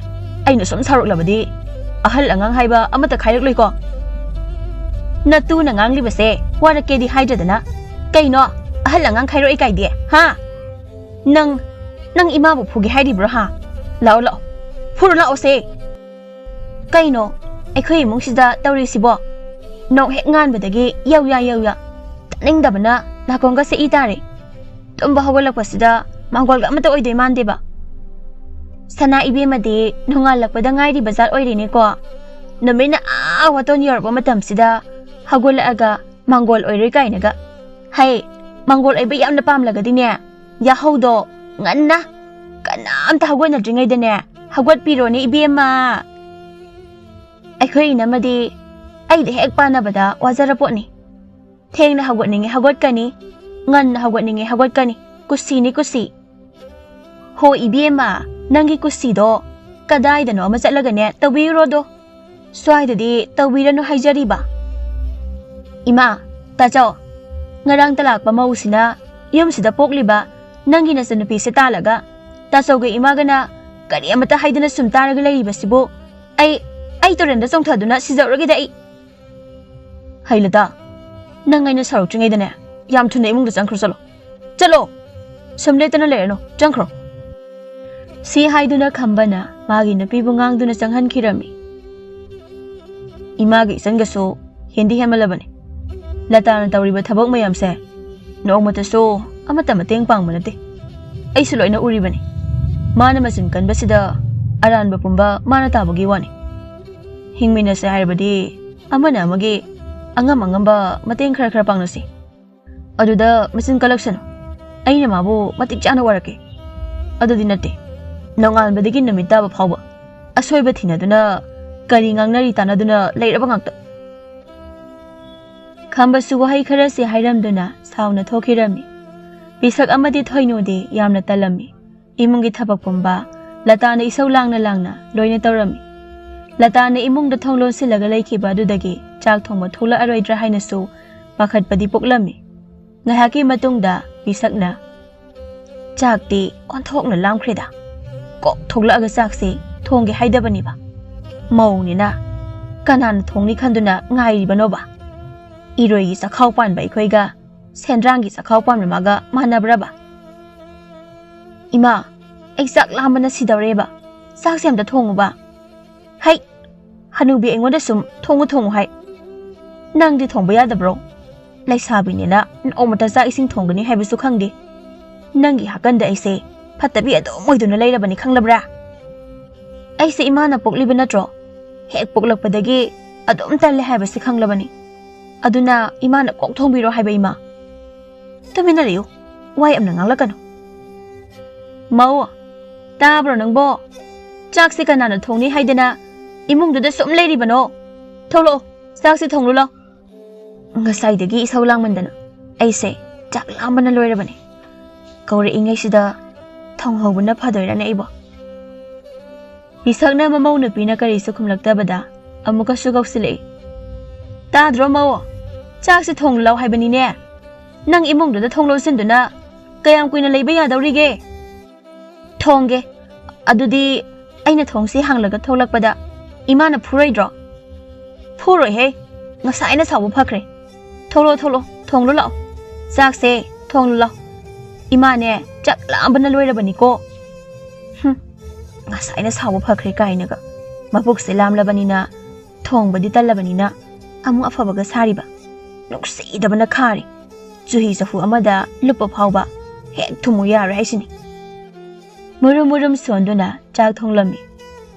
ꯑꯩꯅ ꯁꯨꯝ ꯁꯥꯎꯔꯛꯂꯕꯗꯤ ꯑꯍꯜ ꯑꯉꯥꯡ ꯍꯥꯏꯕ ꯑꯃꯠꯇ ꯈꯥꯏꯔꯛꯂꯣꯏꯀꯣ? ꯅꯇꯨꯅ ꯉꯥꯡꯂꯤꯕꯁꯦ ꯋꯥꯔꯛꯀꯦꯗꯤ ꯍꯥꯏꯗ꯭ꯔꯗꯅ꯫ ꯀꯩꯅꯣ? ꯑꯍꯜ ꯑꯉꯥꯡ ꯈꯥꯏꯔꯛꯏ ꯀꯥꯏꯗꯤ? ꯍꯥ? ꯅꯪ, ꯅꯪ ꯏꯃꯥꯕꯨ ꯐꯨꯒꯦ ꯍꯥꯏꯔꯤꯕ꯭ꯔꯣ ꯍꯥ? ꯂꯥꯛꯑꯣ, ꯂꯥꯛꯑꯣ, ꯐꯨꯔꯨ ꯂꯥꯛꯑꯣꯁꯦ꯫ ꯀꯩꯅꯣ ꯑꯩꯈꯣꯏ ꯏꯃꯨꯡꯁꯤꯗ ꯇꯧꯔꯤꯁꯤꯕꯣ? ꯅꯣꯛ ꯍꯦꯛ ꯉꯥꯟꯕꯗꯒꯤ ꯌꯧꯌꯥ ꯌꯧꯌꯥ꯫ ꯇꯥꯅꯤꯡꯗꯕꯅ ꯅꯥꯀꯣꯡꯒ ꯁꯦꯛꯏ ꯇꯥꯔꯦ꯫ ꯇꯨꯝꯕ ꯍꯧꯒꯠꯂꯛꯄꯁꯤꯗ ꯃꯥꯡꯒꯣꯜꯒ ꯑꯃꯠꯇ ꯑꯣꯏꯗꯣꯏ ꯃꯥꯟꯗꯦꯕ꯫ ꯁꯅꯥ ꯏꯕꯦꯝꯃꯗꯤ ꯅꯣꯡꯉꯥꯜꯂꯛꯄꯗ ꯉꯥꯏꯔꯤꯕ ꯖꯥꯠ ꯑꯣꯏꯔꯦꯅꯦꯀꯣ꯫ ꯅꯨꯃꯤꯠꯅ ꯑꯥ ꯋꯥꯇꯣꯟ ꯌꯧꯔꯛꯄ ꯃꯇꯝꯁꯤꯗ ꯍꯧꯒꯠꯂꯛꯑꯒ ꯃꯥꯡꯒꯣꯜ ꯑꯣꯏꯔꯣꯏ ꯀꯥꯏꯅꯒ꯫ ꯍꯩ, ꯃꯥꯡꯒꯣꯜ ꯑꯣꯏꯕ ꯌꯥꯝꯅ ꯄꯥꯝꯂꯒꯗꯤꯅꯦ, ꯌꯥꯍꯧꯗꯣ ꯉꯟꯅ, ꯀꯅꯥꯝꯇ ꯍꯧꯒꯠꯅꯗ꯭ꯔꯤꯉꯩꯗꯅꯦ ꯍꯧꯒꯠꯄꯤꯔꯣꯅꯦ ꯏꯕꯦꯝꯃ꯫ ꯑꯩꯈꯣꯏ ꯏꯅꯝꯃꯗꯤ ꯑꯩꯗ ꯍꯦꯛ ꯄꯥꯟꯅꯕꯗ ꯋꯥꯖꯔꯄꯣꯠꯅꯤ꯫ ꯊꯦꯡꯅ ꯍꯧꯒꯠꯅꯤꯡꯉꯦ ꯍꯧꯒꯠꯀꯅꯤ, ꯉꯟꯅ ꯍꯧꯒꯠꯅꯤꯡꯉꯦ ꯍꯧꯒꯠꯀꯅꯤ, ꯀꯨꯁꯤꯅꯤ ꯀꯨꯁꯤ꯫ ꯍꯣ ꯏꯕꯦꯝꯃ, ꯅꯪꯒꯤ ꯀꯨꯁꯤꯗꯣ ꯀꯗꯥꯏꯗꯅꯣ ꯑꯃ ꯆꯠꯂꯒꯅꯦ ꯇꯧꯕꯤꯔꯨꯔꯣꯗꯣ꯫ ꯁ꯭ꯋꯥꯏꯗꯗꯤ ꯇꯧꯕꯤꯔꯅꯨ ꯍꯥꯏꯖꯔꯤꯕ꯫ ꯏꯃꯥ, ꯇꯥꯆꯧ, ꯉꯔꯥꯡ ꯇꯂꯥꯛꯄ ꯃꯧꯁꯤꯅ ꯌꯨꯝꯁꯤꯗ ꯄꯣꯛꯂꯤꯕ ꯅꯪꯒꯤ ꯅꯆꯟꯅꯨꯄꯤꯁꯦ ꯇꯥꯜꯂꯒ ꯇꯥꯆꯧꯒ ꯏꯃꯥꯒꯅ ꯀꯔꯤ ꯑꯃꯠꯇ ꯍꯥꯏꯗꯅ ꯁꯨꯝ ꯇꯥꯔꯒ ꯂꯩꯔꯤꯕꯁꯤꯕꯨ ꯑꯩ, ꯑꯩ ꯇꯨꯔꯦꯜꯗ ꯆꯣꯡꯊꯗꯨꯅ ꯁꯤꯖꯧꯔꯒꯦꯗ ꯑꯩ꯫ ꯍꯩ ꯂꯇꯥ, ꯅꯪ ꯑꯩꯅ ꯁꯥꯎꯔꯛꯇ꯭ꯔꯤꯉꯩꯗꯅꯦ ꯌꯥꯝ ꯊꯨꯅ ꯏꯃꯨꯡꯗ ꯆꯪꯈ꯭ꯔꯣ ꯆꯠꯂꯣ꯫ ꯆꯠꯂꯣ! ꯁꯨꯝ ꯂꯦꯞꯇꯅ ꯂꯩꯔꯅꯨ, ꯆꯪꯈ꯭ꯔꯣ꯫ ꯁꯤ ꯍꯥꯏꯗꯨꯅ ꯈꯝꯕꯅ ꯃꯥꯒꯤ ꯅꯨꯄꯤꯕꯨ ꯉꯥꯡꯗꯨꯅ ꯆꯪꯍꯟꯈꯤꯔꯝꯃꯤ꯫ ꯏꯃꯥꯒꯤ ꯏꯆꯟꯒꯁꯨ ꯍꯦꯟꯗꯤ ꯍꯦꯟꯃꯜꯂꯕꯅꯤ꯫ ꯂꯇꯥꯅ ꯇꯧꯔꯤꯕ ꯊꯕꯛ ꯃꯌꯥꯝꯁꯦ ꯅꯣꯡꯃꯇꯁꯨ ꯑꯃꯠꯇ ꯃꯇꯦꯡ ꯄꯥꯡꯕ ꯅꯠꯇꯦ꯫ ꯑꯩꯁꯨ ꯂꯣꯏꯅ ꯎꯔꯤꯕꯅꯤ꯫ ꯃꯥꯅ ꯃꯆꯤꯟ ꯀꯟꯕꯁꯤꯗ ꯑꯔꯥꯟꯕ ꯄꯨꯝꯕ ꯃꯥꯅ ꯇꯥꯕꯒꯤ ꯋꯥꯅꯤ꯫ ꯍꯤꯡꯃꯤꯟꯅꯁꯦ ꯍꯥꯏꯔꯕꯗꯤ ꯑꯃꯅ ꯑꯃꯒꯤ ꯑꯉꯝ ꯑꯉꯝꯕ ꯃꯇꯦꯡ ꯈꯔ ꯈꯔ ꯄꯥꯡꯅꯁꯤ꯫ ꯑꯗꯨꯗ ꯃꯆꯤꯟ ꯀꯜꯂꯛꯁꯅꯨ꯫ ꯑꯩꯅ ꯃꯥꯕꯨ ꯃꯇꯤꯛ ꯆꯥꯅ ꯋꯥꯔꯛꯀꯦ꯫ ꯑꯗꯨꯗꯤ ꯅꯠꯇꯦ, ꯅꯣꯡꯉꯥꯟꯕꯗꯒꯤ ꯅꯨꯃꯤꯠ ꯇꯥꯕ ꯐꯥꯎꯕ ꯑꯁꯣꯏꯕ ꯊꯤꯅꯗꯨꯅ ꯀꯔꯤ ꯉꯥꯡꯅꯔꯤ ꯇꯥꯟꯅꯗꯨꯅ ꯂꯩꯔꯕ ꯉꯥꯛꯇ꯫ ꯈꯝꯕꯁꯨ ꯋꯥꯍꯩ ꯈꯔꯁꯤ ꯍꯥꯏꯔꯝꯗꯨꯅ ꯁꯥꯎꯅ ꯊꯣꯛꯈꯤꯔꯝꯃꯤ꯫ ꯄꯤꯁꯛ ꯑꯃꯗꯤ ꯊꯣꯏꯅꯨꯗꯤ ꯌꯥꯝꯅ ꯇꯜꯂꯝꯃꯤ꯫ ꯏꯃꯨꯡꯒꯤ ꯊꯕꯛ ꯄꯨꯝꯕ ꯂꯇꯥꯅ ꯏꯁꯧ ꯂꯥꯡꯅ ꯂꯥꯡꯅ ꯂꯣꯏꯅ ꯇꯧꯔꯝꯃꯤ꯫ ꯂꯇꯥꯅ ꯏꯃꯨꯡꯗ ꯊꯣꯡ ꯂꯣꯟꯁꯤꯜꯂꯒ ꯂꯩꯈꯤꯕ ꯑꯗꯨꯗꯒꯤ ꯆꯥꯛ ꯊꯣꯡꯕ ꯊꯣꯛꯂꯛꯑꯔꯣꯏꯗ꯭ꯔꯥ ꯍꯥꯏꯅꯁꯨ ꯄꯥꯈꯠꯄꯗꯤ ꯄꯣꯛꯂꯝꯃꯤ꯫ ꯉꯥꯏꯍꯥꯛꯀꯤ ꯃꯇꯨꯡꯗ ꯄꯤꯁꯛꯅ, "ꯆꯥꯛꯇꯤ ꯑꯣꯟꯊꯣꯛꯅ ꯂꯥꯝꯈ꯭ꯔꯦꯗ꯫ ꯀꯣꯛ ꯊꯣꯛꯂꯛꯑꯒ ꯆꯥꯛꯁꯤ ꯊꯣꯡꯒꯦ ꯍꯥꯏꯗꯕꯅꯤꯕ꯫ ꯃꯧꯅꯤꯅ ꯀꯅꯥꯅ ꯊꯣꯡꯅꯤ ꯈꯟꯗꯨꯅ ꯉꯥꯏꯔꯤꯕꯅꯣꯕ? ꯏꯔꯣꯏꯒꯤ ꯆꯈꯥꯎ ꯄꯥꯟꯕ ꯑꯩꯈꯣꯏꯒ ꯁꯦꯟꯗ꯭ꯔꯥꯡꯒꯤ ꯆꯈꯥꯎ ꯄꯥꯟꯕ ꯃꯥꯒ ꯃꯥꯟꯅꯕ꯭ꯔꯕ? ꯏꯃꯥ, ꯑꯩ ꯆꯥꯛ ꯂꯥꯝꯕꯅ ꯁꯤꯗꯧꯔꯦꯕ꯫ ꯆꯥꯛꯁꯦ ꯑꯝꯇ ꯊꯣꯡꯉꯨꯕ꯫ ꯍꯩ, ꯍꯅꯨꯕꯤ ꯑꯩꯉꯣꯟꯗ ꯁꯨꯝ ꯊꯣꯡꯉꯨ ꯊꯣꯡꯉꯨ ꯍꯥꯏ꯫ ꯅꯪꯗꯤ ꯊꯣꯡꯕ ꯌꯥꯗꯕ꯭ꯔꯣ? ꯂꯩꯁꯥꯕꯤꯅꯤꯅ ꯅꯣꯡꯃꯇ ꯆꯥꯛ ꯏꯁꯤꯡ ꯊꯣꯡꯒꯅꯤ ꯍꯥꯏꯕꯁꯨ ꯈꯪꯗꯦ꯫ ꯅꯪꯒꯤ ꯍꯥꯀꯟꯗ ꯑꯩꯁꯦ ꯐꯠꯇꯕꯤ ꯑꯗꯨꯝ ꯑꯣꯏꯗꯨꯅ ꯂꯩꯔꯕꯅꯤ, ꯈꯪꯂꯕ꯭ꯔꯥ? ꯑꯩꯁꯦ ꯏꯃꯥꯅ ꯄꯣꯛꯂꯤꯕ ꯅꯠꯇ꯭ꯔꯣ? ꯍꯦꯛ ꯄꯣꯛꯂꯛꯄꯗꯒꯤ ꯑꯗꯨꯝ ꯇꯜꯂꯦ ꯍꯥꯏꯕꯁꯤ ꯈꯪꯂꯕꯅꯤ꯫ ꯑꯗꯨꯅ ꯏꯃꯥꯅ ꯀꯣꯛ ꯊꯣꯡꯕꯤꯔꯣ ꯍꯥꯏꯕ, ꯏꯃꯥ꯫ ꯇꯨꯃꯤꯟꯅ ꯂꯩꯌꯨ, ꯋꯥ ꯌꯥꯝꯅ ꯉꯥꯡꯂꯛꯀꯅꯨ꯫ ꯃꯧ, ꯇꯥꯕ꯭ꯔꯣ ꯅꯪꯕꯣ? ꯆꯥꯛꯁꯦ ꯀꯅꯥꯅ ꯊꯣꯡꯅꯤ ꯍꯥꯏꯗꯅ ꯏꯃꯨꯡꯗꯨꯗ ꯁꯨꯝ ꯂꯩꯔꯤꯕꯅꯣ? ꯊꯣꯛꯂꯛꯑꯣ, ꯆꯥꯛꯁꯦ ꯊꯣꯡꯂꯨ ꯂꯥꯎ꯫ ꯉꯁꯥꯏꯗꯒꯤ ꯏꯁꯧ ꯂꯥꯡꯃꯟꯗꯅ ꯑꯩꯁꯦ ꯆꯥꯛ ꯂꯥꯝꯕꯅ ꯂꯣꯏꯔꯕꯅꯤ꯫ ꯀꯧꯔꯛꯏꯉꯩꯁꯤꯗ ꯊꯣꯡꯍꯧꯕꯅ ꯐꯗꯣꯏꯔꯅꯦ ꯑꯩꯕꯣ? ꯄꯤꯁꯛꯅ ꯃꯃꯧ ꯅꯨꯄꯤꯅ ꯀꯔꯤꯁꯨ ꯈꯨꯝꯂꯛꯇꯕꯗ ꯑꯃꯨꯛꯀꯁꯨ ꯀꯧꯁꯤꯜꯂꯛꯏ꯫ ꯇꯥꯗ꯭ꯔꯣ ꯃꯧ? ꯆꯥꯛꯁꯦ ꯊꯣꯡꯂꯨ ꯂꯥꯎ ꯍꯥꯏꯕꯅꯤꯅꯦ꯫ ꯅꯪ ꯏꯃꯨꯡꯗꯨꯗ ꯊꯣꯡ ꯂꯣꯟꯁꯤꯟꯗꯨꯅ ꯀꯌꯥꯝ ꯀꯨꯏꯅ ꯂꯩꯕ ꯌꯥꯗꯧꯔꯤꯒꯦ? ꯊꯣꯡꯒꯦ꯫ ꯑꯗꯨꯗꯤ ꯑꯩꯅ ꯊꯣꯡꯁꯤ ꯍꯥꯡꯂꯒ ꯊꯣꯛꯂꯛꯄꯗ ꯏꯃꯥꯅ ꯐꯨꯔꯣꯏꯗ꯭ꯔꯣ? ꯐꯨꯔꯣꯏꯍꯦ, ꯉꯁꯥꯏꯅ ꯁꯥꯎꯕ ꯐꯈ꯭ꯔꯦ꯫ ꯊꯣꯛꯂꯣ, ꯊꯣꯛꯂꯣ, ꯊꯣꯡꯂꯨ ꯂꯥꯛꯑꯣ꯫ ꯆꯥꯛꯁꯦ ꯊꯣꯡꯂꯨ ꯂꯥꯛꯑꯣ꯫ ꯏꯃꯥꯅꯦ, ꯆꯥꯛ ꯂꯥꯝꯕꯅ ꯂꯣꯏꯔꯕꯅꯤꯀꯣ꯫ ꯍꯨꯝ, ꯉꯁꯥꯏꯅ ꯁꯥꯎꯕ ꯐꯈ꯭ꯔꯦ ꯀꯥꯏꯅꯒ꯫ ꯃꯕꯨꯛꯁꯦ ꯂꯥꯝꯂꯕꯅꯤꯅ, ꯊꯣꯡꯕꯗꯤ ꯇꯜꯂꯕꯅꯤꯅ ꯑꯃꯨꯛ ꯑꯐꯕꯒ ꯁꯥꯔꯤꯕ꯫ ꯅꯨꯡꯁꯤꯗꯕꯅ ꯈꯥꯔꯦ꯫ ꯆꯨꯍꯤ ꯆꯐꯨ ꯑꯃꯗ ꯂꯨꯞꯄ ꯐꯥꯎꯕ ꯍꯦꯛ ꯊꯨꯝꯃꯨ ꯌꯥꯔꯣꯏ ꯍꯥꯏꯁꯤꯅꯤ꯫ ꯃꯨꯔꯨꯝ ꯃꯨꯔꯨꯝ ꯁꯣꯟꯗꯨꯅ ꯆꯥꯛ ꯊꯣꯡꯂꯝꯃꯤ꯫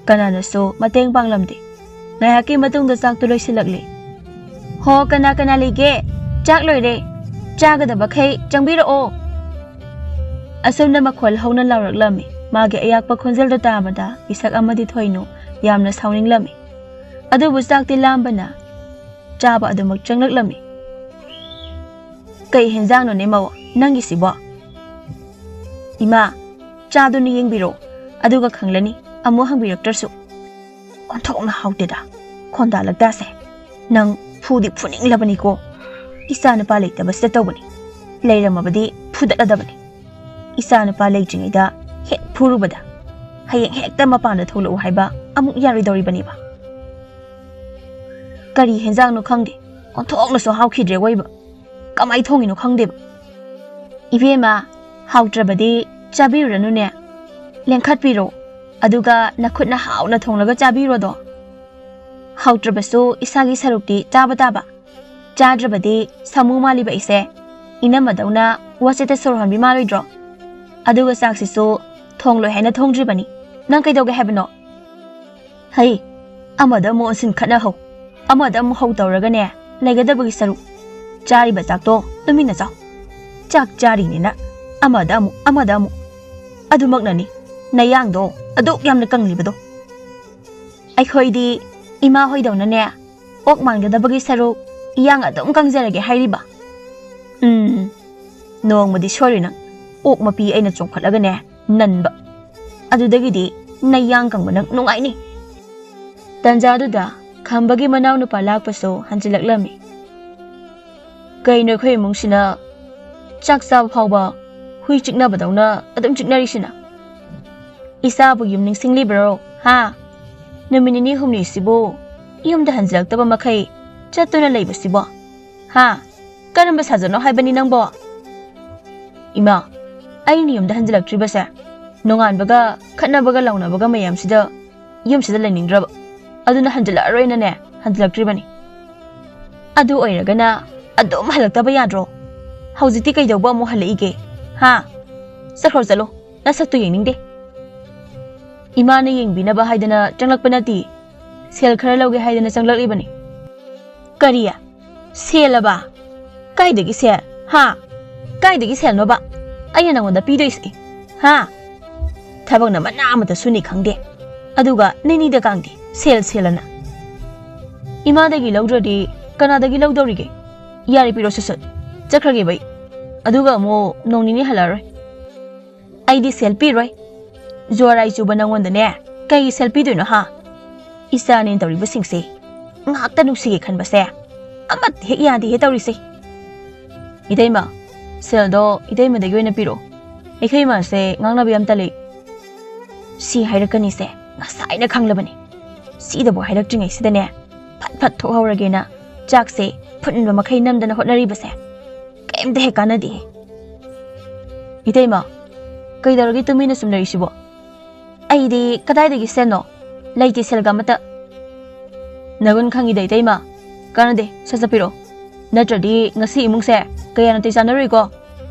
ꯀꯅꯥꯅꯁꯨ ꯃꯇꯦꯡ ꯄꯥꯡꯂꯝꯗꯦ꯫ ꯉꯥꯏꯍꯥꯛꯀꯤ ꯃꯇꯨꯡꯗ ꯆꯥꯛꯇꯨ ꯂꯣꯏꯁꯤꯜꯂꯛꯂꯦ꯫ "ꯍꯣ, ꯀꯅꯥ ꯀꯅꯥ ꯂꯩꯒꯦ? ꯆꯥꯛ ꯂꯣꯏꯔꯦ꯫ ꯆꯥꯒꯗꯕꯈꯩ ꯆꯪꯕꯤꯔꯛꯑꯣ꯫" ꯑꯁꯨꯝꯅ ꯃꯈꯣꯜ ꯍꯧꯅ ꯂꯥꯎꯔꯛꯂꯝꯃꯤ꯫ ꯃꯥꯒꯤ ꯑꯌꯥꯛꯄ ꯈꯣꯟꯖꯦꯜꯗꯨ ꯇꯥꯕꯗ ꯄꯤꯁꯛ ꯑꯃꯗꯤ ꯊꯣꯏꯅꯨ ꯌꯥꯝꯅ ꯁꯥꯎꯅꯤꯡꯂꯝꯃꯤ꯫ ꯑꯗꯨꯕꯨ ꯆꯥꯛꯇꯤ ꯂꯥꯝꯕꯅ ꯆꯥꯕ ꯑꯗꯨꯃꯛ ꯆꯪꯂꯛꯂꯝꯃꯤ꯫ "ꯀꯩ ꯍꯦꯟꯖꯥꯡꯅꯣꯅꯦ ꯃꯧ, ꯅꯪꯒꯤꯁꯤꯕꯣ?" "ꯏꯃꯥ, ꯆꯥꯗꯨꯅ ꯌꯦꯡꯕꯤꯔꯣ, ꯑꯗꯨꯒ ꯈꯪꯂꯅꯤ, ꯑꯃꯨꯛ ꯍꯪꯕꯤꯔꯛꯇ꯭ꯔꯁꯨ꯫" ꯑꯣꯟꯊꯣꯛꯅ ꯍꯥꯎꯇꯦꯗ, ꯈꯣꯟꯗꯥ ꯂꯛꯇꯥꯁꯦ꯫ ꯅꯪ ꯐꯨꯗꯤ ꯐꯨꯅꯤꯡꯂꯕꯅꯤꯀꯣ꯫ ꯏꯆꯥ ꯅꯨꯄꯥ ꯂꯩꯇꯕꯁꯤꯗ ꯇꯧꯕꯅꯤ꯫ ꯂꯩꯔꯝꯃꯕꯗꯤ ꯐꯨꯗꯠꯂꯗꯕꯅꯤ꯫ ꯏꯆꯥ ꯅꯨꯄꯥ ꯂꯩꯇ꯭ꯔꯤꯉꯩꯗ ꯍꯦꯛ ꯐꯨꯔꯨꯕꯗ ꯍꯌꯦꯡ ꯍꯦꯛꯇ ꯃꯄꯥꯟꯗ ꯊꯣꯛꯂꯛꯎ ꯍꯥꯏꯕ ꯑꯃꯨꯛ ꯌꯥꯔꯣꯏꯗꯧꯔꯤꯕꯅꯦꯕ꯫ ꯀꯔꯤ ꯍꯦꯟꯖꯥꯡꯅꯣ ꯈꯪꯗꯦ, ꯑꯣꯟꯊꯣꯛꯅꯁꯨ ꯍꯥꯎꯈꯤꯗ꯭ꯔꯦ ꯑꯣꯏꯕ꯫ ꯀꯃꯥꯏ ꯊꯣꯡꯉꯤꯅꯣ ꯈꯪꯗꯦꯕ꯫ ꯏꯕꯦꯝꯃ, ꯍꯥꯎꯇ꯭ꯔꯕꯗꯤ ꯆꯥꯕꯤꯔꯨꯔꯅꯨꯅꯦ꯫ ꯂꯦꯡꯈꯠꯄꯤꯔꯣ, ꯑꯗꯨꯒ ꯅꯈꯨꯠꯅ ꯍꯥꯎꯅ ꯊꯣꯡꯂꯒ ꯆꯥꯕꯤꯔꯣꯗꯣ꯫ ꯍꯥꯎꯇ꯭ꯔꯕꯁꯨ ꯏꯁꯥꯒꯤ ꯁꯔꯨꯛꯇꯤ ꯆꯥꯕ ꯇꯥꯕ꯫ ꯆꯥꯗ꯭ꯔꯕꯗꯤ ꯁꯥꯃꯨ ꯃꯥꯜꯂꯤꯕ ꯑꯩꯁꯦ ꯏꯅꯝꯃꯗꯧꯅ ꯋꯥꯆꯦꯠꯇ ꯁꯣꯔ ꯍꯣꯟꯕꯤ ꯃꯥꯜꯂꯣꯏꯗ꯭ꯔꯣ? ꯑꯗꯨꯒ ꯆꯥꯛꯁꯤꯁꯨ ꯊꯣꯡꯂꯣꯏ ꯍꯥꯏꯅ ꯊꯣꯡꯗ꯭ꯔꯤꯕꯅꯤ꯫ ꯅꯪ ꯀꯩꯗꯧꯒꯦ ꯍꯥꯏꯕꯅꯣ? ꯍꯩ, ꯑꯃꯗ ꯑꯃꯨꯛ ꯑꯣꯟꯁꯤꯟ ꯈꯠꯅꯍꯧ, ꯑꯃꯗ ꯑꯃꯨꯛ ꯍꯧ ꯇꯧꯔꯒꯅꯦ ꯂꯩꯒꯗꯕꯒꯤ ꯁꯔꯨꯛ꯫ ꯆꯥꯔꯤꯕ ꯆꯥꯛꯇꯣ ꯇꯨꯃꯤꯟꯅ ꯆꯥꯎ꯫ ꯆꯥꯛ ꯆꯥꯔꯤꯅꯦꯅ ꯑꯃꯗ ꯑꯃꯨꯛ, ꯑꯃꯗ ꯑꯃꯨꯛ꯫ ꯑꯗꯨꯃꯛꯅꯅꯤ ꯅꯌꯥꯡꯗꯣ ꯑꯗꯨꯛ ꯌꯥꯝꯅ ꯀꯪꯂꯤꯕꯗꯣ꯫ ꯑꯩꯈꯣꯏꯗꯤ ꯏꯃꯥ ꯍꯣꯏꯗꯧꯅꯅꯦ ꯑꯣꯛ ꯃꯥꯟꯒꯗꯕꯒꯤ ꯁꯔꯨꯛ ꯏꯌꯥꯡ ꯑꯗꯨꯝ ꯀꯪꯖꯔꯒꯦ ꯍꯥꯏꯔꯤꯕ꯫ ꯎꯝ, ꯅꯣꯡꯃꯗꯤ ꯁꯣꯏꯔꯣꯏ ꯅꯪ ꯑꯣꯛ ꯃꯄꯤ ꯑꯩꯅ ꯆꯣꯡꯈꯠꯂꯒꯅꯦ ꯅꯟꯕ꯫ ꯑꯗꯨꯗꯒꯤꯗꯤ ꯅꯌꯥꯡ ꯀꯪꯕ ꯅꯪ ꯅꯨꯡꯉꯥꯏꯅꯤ꯫ ꯇꯟꯖꯥꯗꯨꯗ ꯈꯝꯕꯒꯤ ꯃꯅꯥꯎꯅꯨꯄꯥ ꯂꯥꯛꯄꯁꯨ ꯍꯟꯖꯤꯜꯂꯛꯂꯝꯃꯤ꯫ ꯀꯩꯅꯣ ꯑꯩꯈꯣꯏ ꯏꯃꯨꯡꯁꯤꯅ ꯆꯥꯛ ꯆꯥꯕ ꯐꯥꯎꯕ ꯍꯨꯏ ꯆꯤꯛꯅꯕꯗꯧꯅ ꯑꯗꯨꯝ ꯆꯤꯛꯅꯔꯤꯁꯤꯅ? ꯏꯆꯥꯕꯨ ꯌꯨꯝ ꯅꯤꯡꯁꯤꯡꯂꯤꯕ꯭ꯔꯣ? ꯍꯥ? ꯅꯨꯃꯤꯠ ꯅꯤꯅꯤ ꯍꯨꯝꯅꯤꯁꯤꯕꯨ ꯌꯨꯝꯗ ꯍꯟꯖꯤꯜꯂꯛꯇꯕ ꯃꯈꯩ ꯆꯠꯇꯨꯅ ꯂꯩꯕꯁꯤꯕꯣ? ꯍꯥ? ꯀꯔꯝꯕ ꯁꯥꯖꯠꯅꯣ ꯍꯥꯏꯕꯅꯤ ꯅꯪꯕꯣ? ꯏꯃꯥ, ꯑꯩꯅ ꯌꯨꯝꯗ ꯍꯟꯖꯤꯜꯂꯛꯇ꯭ꯔꯤꯕꯁꯦ ꯅꯣꯡꯉꯥꯟꯕꯒ ꯈꯠꯅꯕꯒ ꯂꯥꯎꯅꯕꯒ ꯃꯌꯥꯝꯁꯤꯗ ꯌꯨꯝꯁꯤꯗ ꯂꯩꯅꯤꯡꯗ꯭ꯔꯕ꯫ ꯑꯗꯨꯅ ꯍꯟꯖꯤꯜꯂꯛꯑꯔꯣꯏꯅꯅꯦ ꯍꯟꯖꯤꯜꯂꯛꯇ꯭ꯔꯤꯕꯅꯤ꯫ ꯑꯗꯨ ꯑꯣꯏꯔꯒꯅ ꯑꯗꯨꯝ ꯍꯜꯂꯛꯇꯕ ꯌꯥꯗ꯭ꯔꯣ? ꯍꯧꯖꯤꯛꯇꯤ ꯀꯩꯗꯧꯕ ꯑꯃꯨꯛ ꯍꯜꯂꯛꯏꯒꯦ? ꯍꯥ? ꯆꯠꯈ꯭ꯔꯣ ꯆꯠꯂꯣ, ꯅꯁꯛꯇꯨ ꯌꯦꯡꯅꯤꯡꯗꯦ꯫ ꯏꯃꯥꯅ ꯌꯦꯡꯕꯤꯅꯕ ꯍꯥꯏꯗꯅ ꯆꯪꯂꯛꯄ ꯅꯠꯇꯦ, ꯁꯦꯜ ꯈꯔ ꯂꯧꯒꯦ ꯍꯥꯏꯗꯅ ꯆꯪꯂꯛꯂꯤꯕꯅꯤ꯫ ꯀꯔꯤ? ꯁꯦꯜꯂꯕ? ꯀꯥꯏꯗꯒꯤ ꯁꯦꯜ? ꯍꯥ? ꯀꯥꯏꯗꯒꯤ ꯁꯦꯜꯅꯣꯕ ꯑꯩꯅ ꯅꯪꯉꯣꯟꯗ ꯄꯤꯗꯣꯏꯁꯦ? ꯍꯥ? ꯊꯕꯛꯅ ꯃꯅꯥ ꯑꯃꯇ ꯁꯨꯅꯤ ꯈꯪꯗꯦ, ꯑꯗꯨꯒ ꯅꯤꯅꯤꯗ ꯀꯥꯡꯗꯦ ꯁꯦꯜ ꯁꯦꯜꯂꯅ꯫ ꯏꯃꯥꯗꯒꯤ ꯂꯧꯗ꯭ꯔꯗꯤ ꯀꯅꯥꯗꯒꯤ ꯂꯧꯗꯧꯔꯤꯒꯦ? ꯌꯥꯔꯦ, ꯄꯤꯔꯣ ꯁꯠ ꯁꯠ, ꯆꯠꯈ꯭ꯔꯒꯦꯕ ꯑꯩ, ꯑꯗꯨꯒ ꯑꯃꯨꯛ ꯅꯣꯡ ꯅꯤꯅꯤ ꯍꯜꯂꯛꯑꯔꯣꯏ꯫ ꯑꯩꯗꯤ ꯁꯦꯜ ꯄꯤꯔꯣꯏ꯫ ꯖꯨꯋꯥꯔ ꯑꯥꯏ ꯆꯨꯕ ꯅꯪꯉꯣꯟꯗꯅꯦ ꯀꯩꯒꯤ ꯁꯦꯜ ꯄꯤꯗꯣꯏꯅꯣ ꯍꯥ? ꯏꯆꯥꯅꯦꯅ ꯇꯧꯔꯤꯕꯁꯤꯡꯁꯦ ꯉꯥꯛꯇ ꯅꯨꯡꯁꯤꯒꯦ ꯈꯟꯕꯁꯦ ꯑꯃꯠꯇ ꯍꯦꯛ ꯌꯥꯗꯦꯍꯦ ꯇꯧꯔꯤꯁꯦ꯫ ꯏꯇꯩꯃ, ꯁꯦꯜꯗꯣ ꯏꯇꯩꯃꯗꯒꯤ ꯑꯣꯏꯅ ꯄꯤꯔꯛꯑꯣ꯫ ꯑꯩꯈꯣꯏ ꯏꯃꯥꯁꯦ ꯉꯥꯡꯅꯕ ꯌꯥꯝ ꯇꯜꯂꯤ꯫ ꯁꯤ ꯍꯥꯏꯔꯛꯀꯅꯤꯁꯦ ꯉꯁꯥꯏꯅ ꯈꯪꯂꯕꯅꯤ꯫ ꯁꯤꯗꯕꯨ ꯍꯥꯏꯔꯛꯇ꯭ꯔꯤꯉꯩꯁꯤꯗꯅꯦ ꯐꯠ ꯐꯠ ꯊꯣꯛꯍꯧꯔꯒꯦꯅ ꯆꯥꯛꯁꯦ ꯐꯨꯠꯅꯕ ꯃꯈꯩ ꯅꯝꯗꯅ ꯍꯣꯠꯅꯔꯤꯕꯁꯦ ꯀꯩꯝꯇ ꯍꯦꯛ ꯀꯥꯟꯅꯗꯦ꯫ ꯏꯇꯩꯃ, ꯀꯩꯗꯧꯔꯒꯦ ꯇꯨꯃꯤꯟꯅ ꯁꯨꯝ ꯂꯩꯔꯤꯁꯤꯕꯣ? ꯑꯩꯗꯤ ꯀꯗꯥꯏꯗꯒꯤ ꯁꯦꯜꯅꯣ? ꯂꯩꯇꯦ ꯁꯦꯜꯒ ꯑꯃꯠꯇ꯫ ꯅꯒꯨꯟ ꯈꯪꯉꯤꯗ ꯏꯇꯩꯃ, ꯀꯥꯟꯅꯗꯦ, ꯁꯠ ꯆꯠꯄꯤꯔꯣ꯫ ꯅꯠꯇ꯭ꯔꯗꯤ ꯉꯁꯤ ꯏꯃꯨꯡꯁꯦ ꯀꯌꯥ ꯅꯥꯇꯩ ꯆꯥꯅꯔꯣꯏꯀꯣ꯫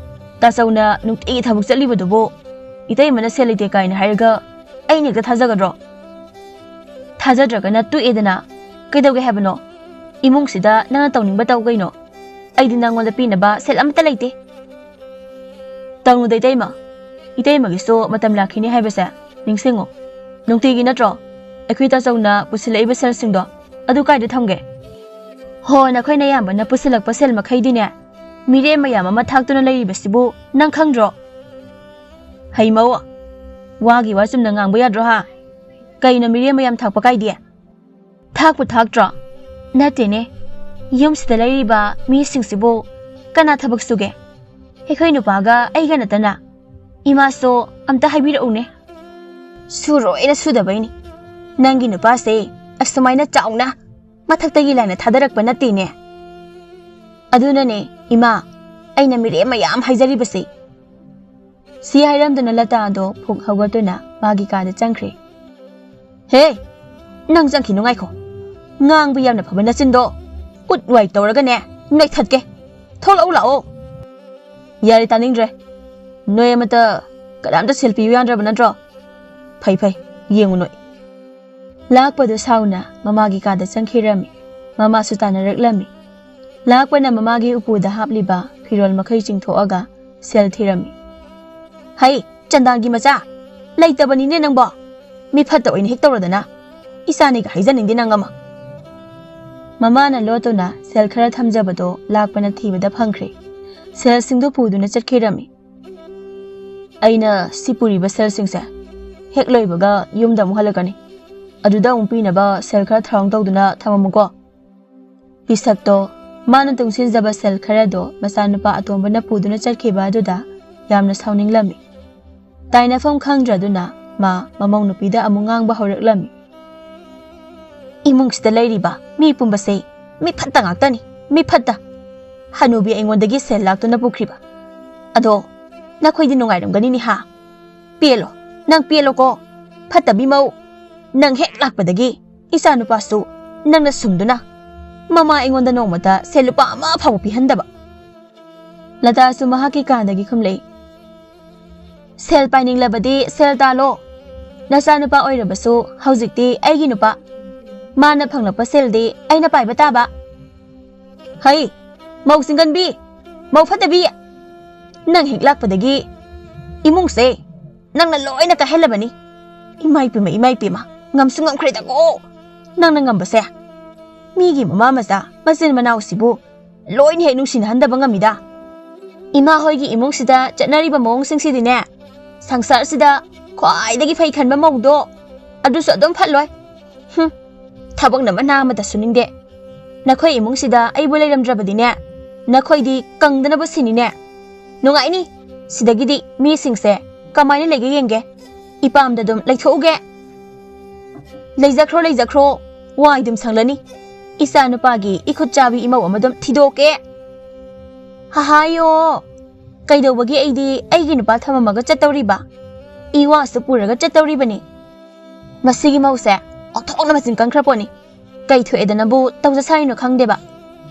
ꯇꯥꯆꯧꯅ ꯅꯨꯡꯇꯤꯒꯤ ꯊꯕꯛ ꯆꯠꯂꯤꯕꯗꯨꯕꯨ ꯏꯇꯩꯃꯅ ꯁꯦꯜ ꯂꯩꯇꯦ ꯀꯥꯏꯅ ꯍꯥꯏꯔꯒ ꯑꯩꯅ ꯍꯦꯛꯇ ꯊꯥꯖꯒꯗ꯭ꯔꯣ? ꯊꯥꯖꯗ꯭ꯔꯒꯅ ꯇꯣꯛꯑꯦꯗꯅ꯫ ꯀꯩꯗꯧꯒꯦ ꯍꯥꯏꯕꯅꯣ? ꯏꯃꯨꯡꯁꯤꯗ ꯅꯪꯅ ꯇꯧꯅꯤꯡꯕ ꯇꯧ ꯀꯩꯅꯣ꯫ ꯑꯩꯗꯤ ꯅꯪꯉꯣꯟꯗ ꯄꯤꯅꯕ ꯁꯦꯜ ꯑꯃꯠꯇ ꯂꯩꯇꯦ꯫ ꯇꯧꯅꯨꯗ ꯏꯇꯩꯃ꯫ ꯏꯇꯩꯃꯒꯤꯁꯨ ꯃꯇꯝ ꯂꯥꯛꯈꯤꯅꯤ ꯍꯥꯏꯕꯁꯦ ꯅꯤꯡꯁꯤꯡꯉꯨ꯫ ꯅꯨꯡꯇꯤꯒꯤ ꯅꯠꯇ꯭ꯔꯣ ꯑꯩꯈꯣꯏ ꯇꯥꯆꯧꯅ ꯄꯨꯁꯤꯜꯂꯛꯏꯕ ꯁꯦꯜꯁꯤꯡꯗꯣ? ꯑꯗꯨ ꯀꯥꯏꯗ ꯊꯝꯒꯦ? ꯍꯣ, ꯅꯈꯣꯏ ꯅꯌꯥꯝꯕꯅ ꯄꯨꯁꯤꯜꯂꯛꯄ ꯁꯦꯜ ꯃꯈꯩꯗꯤꯅꯦ, ꯃꯤꯔꯦꯝ ꯃꯌꯥꯝ ꯑꯃ ꯊꯥꯛꯇꯨꯅ ꯂꯩꯔꯤꯕꯁꯤꯕꯨ ꯅꯪ ꯈꯪꯗ꯭ꯔꯣ? ꯍꯩꯃꯧ, ꯋꯥꯒꯤ ꯋꯥ ꯆꯨꯝꯅ ꯉꯥꯡꯕ ꯌꯥꯗ꯭ꯔꯣ ꯍꯥ? ꯀꯩꯅꯣ ꯃꯤꯔꯦꯝ ꯃꯌꯥꯝ ꯊꯥꯛꯄ ꯀꯥꯏꯗꯤ? ꯊꯥꯛꯄꯨ ꯊꯥꯛꯇ꯭ꯔꯣ? ꯅꯠꯇꯦꯅꯦ, ꯌꯨꯝꯁꯤꯗ ꯂꯩꯔꯤꯕ ꯃꯤꯁꯤꯡꯁꯤꯕꯨ ꯀꯅꯥ ꯊꯕꯛ ꯁꯨꯒꯦ? ꯑꯩꯈꯣꯏ ꯅꯨꯄꯥꯒ ꯑꯩꯒ ꯅꯠꯇꯅ꯫ ꯏꯃꯥꯁꯨ ꯑꯝꯇ ꯍꯥꯏꯕꯤꯔꯛꯎꯅꯦ꯫ ꯁꯨꯔꯣꯏꯅ ꯁꯨꯗꯕꯩꯅꯤ꯫ ꯅꯪꯒꯤ ꯅꯨꯄꯥꯁꯦ ꯑꯁꯨꯃꯥꯏꯅ ꯆꯥꯎꯅ ꯃꯊꯛꯇꯒꯤ ꯂꯥꯏꯅ ꯊꯥꯗꯔꯛꯄ ꯅꯠꯇꯦꯅꯦ꯫ ꯑꯗꯨꯅꯅꯦ ꯏꯃꯥ, ꯑꯩꯅ ꯃꯤꯔꯦꯝ ꯃꯌꯥꯝ ꯍꯥꯏꯖꯔꯤꯕꯁꯦ꯫ ꯁꯤ ꯍꯥꯏꯔꯝꯗꯨꯅ ꯂꯇꯥꯗꯣ ꯐꯨꯛ ꯍꯧꯒꯠꯇꯨꯅ ꯃꯥꯒꯤ ꯀꯥꯗ ꯆꯪꯈ꯭ꯔꯦ꯫ ꯍꯦ, ꯅꯪ ꯆꯪꯈꯤꯅꯨ, ꯉꯥꯏꯈꯣ꯫ ꯉꯥꯡꯕ ꯌꯥꯝꯅ ꯐꯕ ꯅꯆꯤꯟꯗꯣ ꯎꯠ ꯋꯥꯏ ꯇꯧꯔꯒꯅꯦ ꯅꯣꯏꯊꯠꯀꯦ꯫ ꯊꯣꯛꯂꯛꯎ ꯂꯥꯛꯑꯣ꯫ ꯌꯥꯔꯦ, ꯇꯥꯅꯤꯡꯗ꯭ꯔꯦ꯫ ꯅꯣꯏ ꯑꯃꯠꯇ ꯀꯅꯥꯝꯇ ꯁꯦꯜ ꯄꯤꯌꯨ ꯌꯥꯗ꯭ꯔꯕ ꯅꯠꯇ꯭ꯔꯣ? ꯐꯩ ꯐꯩ, ꯌꯦꯡꯉꯨ ꯅꯣꯏ꯫ ꯂꯥꯛꯄꯗꯨ ꯁꯥꯎꯅ ꯃꯃꯥꯒꯤ ꯀꯥꯗ ꯆꯪꯈꯤꯔꯝꯃꯤ꯫ ꯃꯃꯥꯁꯨ ꯇꯥꯟꯅꯔꯛꯂꯝꯃꯤ꯫ ꯂꯥꯛꯄꯅ ꯃꯃꯥꯒꯤ ꯎꯄꯨꯗ ꯍꯥꯞꯂꯤꯕ ꯐꯤꯔꯣꯜ ꯃꯈꯩ ꯆꯤꯡꯊꯣꯛꯑꯒ ꯁꯦꯜ ꯊꯤꯔꯝꯃꯤ꯫ "ꯍꯩ, ꯆꯟꯗꯥꯟꯒꯤ ꯃꯆꯥ! ꯂꯩꯇꯕꯅꯤꯅꯦ ꯅꯪꯕꯣ! ꯃꯤ ꯐꯠꯇ ꯑꯣꯏꯅ ꯍꯦꯛ ꯇꯧꯔꯗꯅ! ꯏꯆꯥꯅꯤꯒ ꯍꯥꯏꯖꯅꯤꯡꯗꯦ ꯅꯪ ꯑꯃ!" ꯃꯃꯥꯅ ꯂꯣꯠꯇꯨꯅ ꯁꯦꯜ ꯈꯔ ꯊꯝꯖꯕꯗꯣ ꯂꯥꯛꯄꯅ ꯊꯤꯕꯗ ꯐꯪꯈ꯭ꯔꯦ꯫ ꯁꯦꯜꯁꯤꯡꯗꯨ ꯄꯨꯗꯨꯅ ꯆꯠꯈꯤꯔꯝꯃꯤ꯫ "ꯑꯩꯅ ꯁꯤ ꯄꯨꯔꯤꯕ ꯁꯦꯜꯁꯤꯡꯁꯦ ꯍꯦꯛ ꯂꯣꯏꯕꯒ ꯌꯨꯝꯗ ꯑꯃꯨꯛ ꯍꯜꯂꯛꯀꯅꯤ꯫ ꯑꯗꯨꯗ ꯑꯃꯨꯛ ꯄꯤꯅꯕ ꯁꯦꯜ ꯈꯔ ꯊꯧꯔꯥꯡ ꯇꯧꯗꯨꯅ ꯊꯝꯃꯝꯃꯨꯀꯣ꯫ ꯄꯤꯁꯛꯇꯣ ꯃꯥꯅ ꯇꯨꯡꯁꯤꯟꯖꯕ ꯁꯦꯜ ꯈꯔꯗꯣ ꯃꯆꯥꯅꯨꯄꯥ ꯑꯇꯣꯝꯕꯅ ꯄꯨꯗꯨꯅ ꯆꯠꯈꯤꯕ ꯑꯗꯨꯗ ꯌꯥꯝꯅ ꯁꯥꯎꯅꯤꯡꯂꯝꯃꯤ꯫ ꯇꯥꯏꯅꯐꯝ ꯈꯪꯗ꯭ꯔꯗꯨꯅ ꯃꯥ ꯃꯃꯧ ꯅꯨꯄꯤꯗ ꯑꯃꯨꯛ ꯉꯥꯡꯕ ꯍꯧꯔꯛꯂꯝꯃꯤ꯫ "ꯏꯃꯨꯡꯁꯤꯗ ꯂꯩꯔꯤꯕ ꯃꯤ ꯄꯨꯝꯕꯁꯦ ꯃꯤ ꯐꯠꯇ ꯉꯥꯛꯇꯅꯤ, ꯃꯤ ꯐꯠꯇ꯫ ꯍꯅꯨꯕꯤ ꯑꯩꯉꯣꯟꯗꯒꯤ ꯁꯦꯜ ꯂꯥꯛꯇꯨꯅ ꯄꯨꯈ꯭ꯔꯤꯕ꯫ ꯑꯗꯣ ꯅꯈꯣꯏꯗꯤ ꯅꯨꯡꯉꯥꯏꯔꯝꯒꯅꯤꯅꯦ ꯍꯥ? ꯄꯦꯜꯂꯣ, ꯅꯪ ꯄꯦꯜꯂꯣꯀꯣ꯫ ꯐꯠꯇꯕꯤ ꯃꯧ, ꯅꯪ ꯍꯦꯛ ꯂꯥꯛꯄꯗꯒꯤ ꯏꯆꯥ ꯅꯨꯄꯥꯁꯨ ꯅꯪꯅ ꯁꯨꯝꯗꯨꯅ ꯃꯃꯥ ꯑꯩꯉꯣꯟꯗ ꯅꯣꯡꯃꯇ ꯁꯦꯜ ꯂꯨꯄꯥ ꯑꯃ ꯐꯥꯎꯕ ꯄꯤꯍꯟꯗꯕ꯫" ꯂꯇꯥꯁꯨ ꯃꯍꯥꯛꯀꯤ ꯀꯥꯗꯒꯤ ꯈꯨꯝꯂꯛꯏ꯫ "ꯁꯦꯜ ꯄꯥꯏꯅꯤꯡꯂꯕꯗꯤ ꯁꯦꯜ ꯇꯥꯜꯂꯣ꯫ ꯅꯆꯥꯅꯨꯄꯥ ꯑꯣꯏꯔꯕꯁꯨ ꯍꯧꯖꯤꯛꯇꯤ ꯑꯩꯒꯤ ꯅꯨꯄꯥ꯫ ꯃꯥꯅ ꯐꯪꯂꯛꯄ ꯁꯦꯜꯗꯤ ꯑꯩꯅ ꯄꯥꯏꯕ ꯇꯥꯕ꯫" "ꯍꯩ, ꯃꯧ ꯆꯤꯡꯒꯟꯕꯤ, ꯃꯧ ꯐꯠꯇꯕꯤ, ꯅꯪ ꯍꯦꯛ ꯂꯥꯛꯄꯗꯒꯤ ꯏꯃꯨꯡꯁꯦ ꯅꯪꯅ ꯂꯣꯏꯅ ꯀꯥꯏꯍꯜꯂꯕꯅꯤ꯫ ꯏꯃꯥꯏ ꯄꯦꯝꯃ, ꯏꯃꯥꯏ ꯄꯦꯝꯃ, ꯉꯝꯁꯨ ꯉꯝꯈ꯭ꯔꯦꯗꯀꯣ ꯅꯪꯅ ꯉꯝꯕꯁꯦ꯫ ꯃꯤꯒꯤ ꯃꯃꯥ ꯃꯆꯥ ꯃꯆꯤꯟ ꯃꯅꯥꯎꯁꯤꯕꯨ ꯂꯣꯏꯅ ꯍꯦꯛ ꯅꯨꯡꯁꯤꯅꯍꯟꯗꯕ ꯉꯝꯃꯤꯗ꯫ ꯏꯃꯥ ꯍꯣꯏꯒꯤ ꯏꯃꯨꯡꯁꯤꯗ ꯆꯠꯅꯔꯤꯕ ꯃꯑꯣꯡꯁꯤꯡꯁꯤꯗꯤꯅꯦ, ꯁꯪꯁꯥꯔꯁꯤꯗ ꯈ꯭ꯋꯥꯏꯗꯒꯤ ꯐꯩ ꯈꯟꯕ ꯃꯧꯗꯣ ꯑꯗꯨꯁꯨ ꯑꯗꯨꯝ ꯐꯠꯂꯣꯏ꯫ ꯍꯨꯝ, ꯊꯕꯛꯅ ꯃꯅꯥ ꯑꯃꯇ ꯁꯨꯅꯤꯡꯗꯦ꯫ ꯅꯈꯣꯏ ꯏꯃꯨꯡꯁꯤꯗ ꯑꯩꯕꯨ ꯂꯩꯔꯝꯗ꯭ꯔꯕꯗꯤꯅꯦ, ꯅꯈꯣꯏꯗꯤ ꯀꯪꯗꯅꯕ ꯁꯤꯅꯤꯅꯦ꯫ ꯅꯨꯡꯉꯥꯏꯅꯤ꯫ ꯁꯤꯗꯒꯤꯗꯤ ꯃꯤꯁꯤꯡꯁꯦ ꯀꯃꯥꯏꯅ ꯂꯩꯒꯦ ꯌꯦꯡꯒꯦ꯫ ꯏꯄꯥꯝꯗ ꯑꯗꯨꯝ ꯂꯩꯊꯣꯛꯎꯒꯦ꯫ ꯂꯩꯖꯈ꯭ꯔꯣ, ꯂꯩꯖꯈ꯭ꯔꯣ꯫ ꯋꯥꯏꯗꯨꯝ ꯁꯪꯂꯅꯤ꯫ ꯏꯆꯥ ꯅꯨꯄꯥꯒꯤ ꯏꯈꯨꯠ ꯆꯥꯕꯤ ꯏꯃꯧ ꯑꯃ ꯑꯗꯨꯝ ꯊꯤꯗꯣꯛꯀꯦ꯫ ꯍꯍꯥꯌꯣ, ꯀꯩꯗꯧꯕꯒꯤ ꯑꯩꯗꯤ ꯑꯩꯒꯤ ꯅꯨꯄꯥ ꯊꯝꯃꯝꯃꯒ ꯆꯠꯇꯧꯔꯤꯕ? ꯏꯋꯥꯁꯨ ꯄꯨꯔꯒ ꯆꯠꯇꯧꯔꯤꯕꯅꯤ꯫ ꯃꯁꯤꯒꯤ ꯃꯧꯁꯦ ꯑꯣꯟꯊꯣꯛꯅ ꯃꯆꯤꯟ ꯀꯟꯈ꯭ꯔ ꯄꯣꯠꯅꯤ꯫ ꯀꯩ ꯊꯣꯛꯑꯦꯗꯅꯕꯨ ꯇꯧꯖ ꯁꯥꯔꯤꯅꯣ ꯈꯪꯗꯦꯕ꯫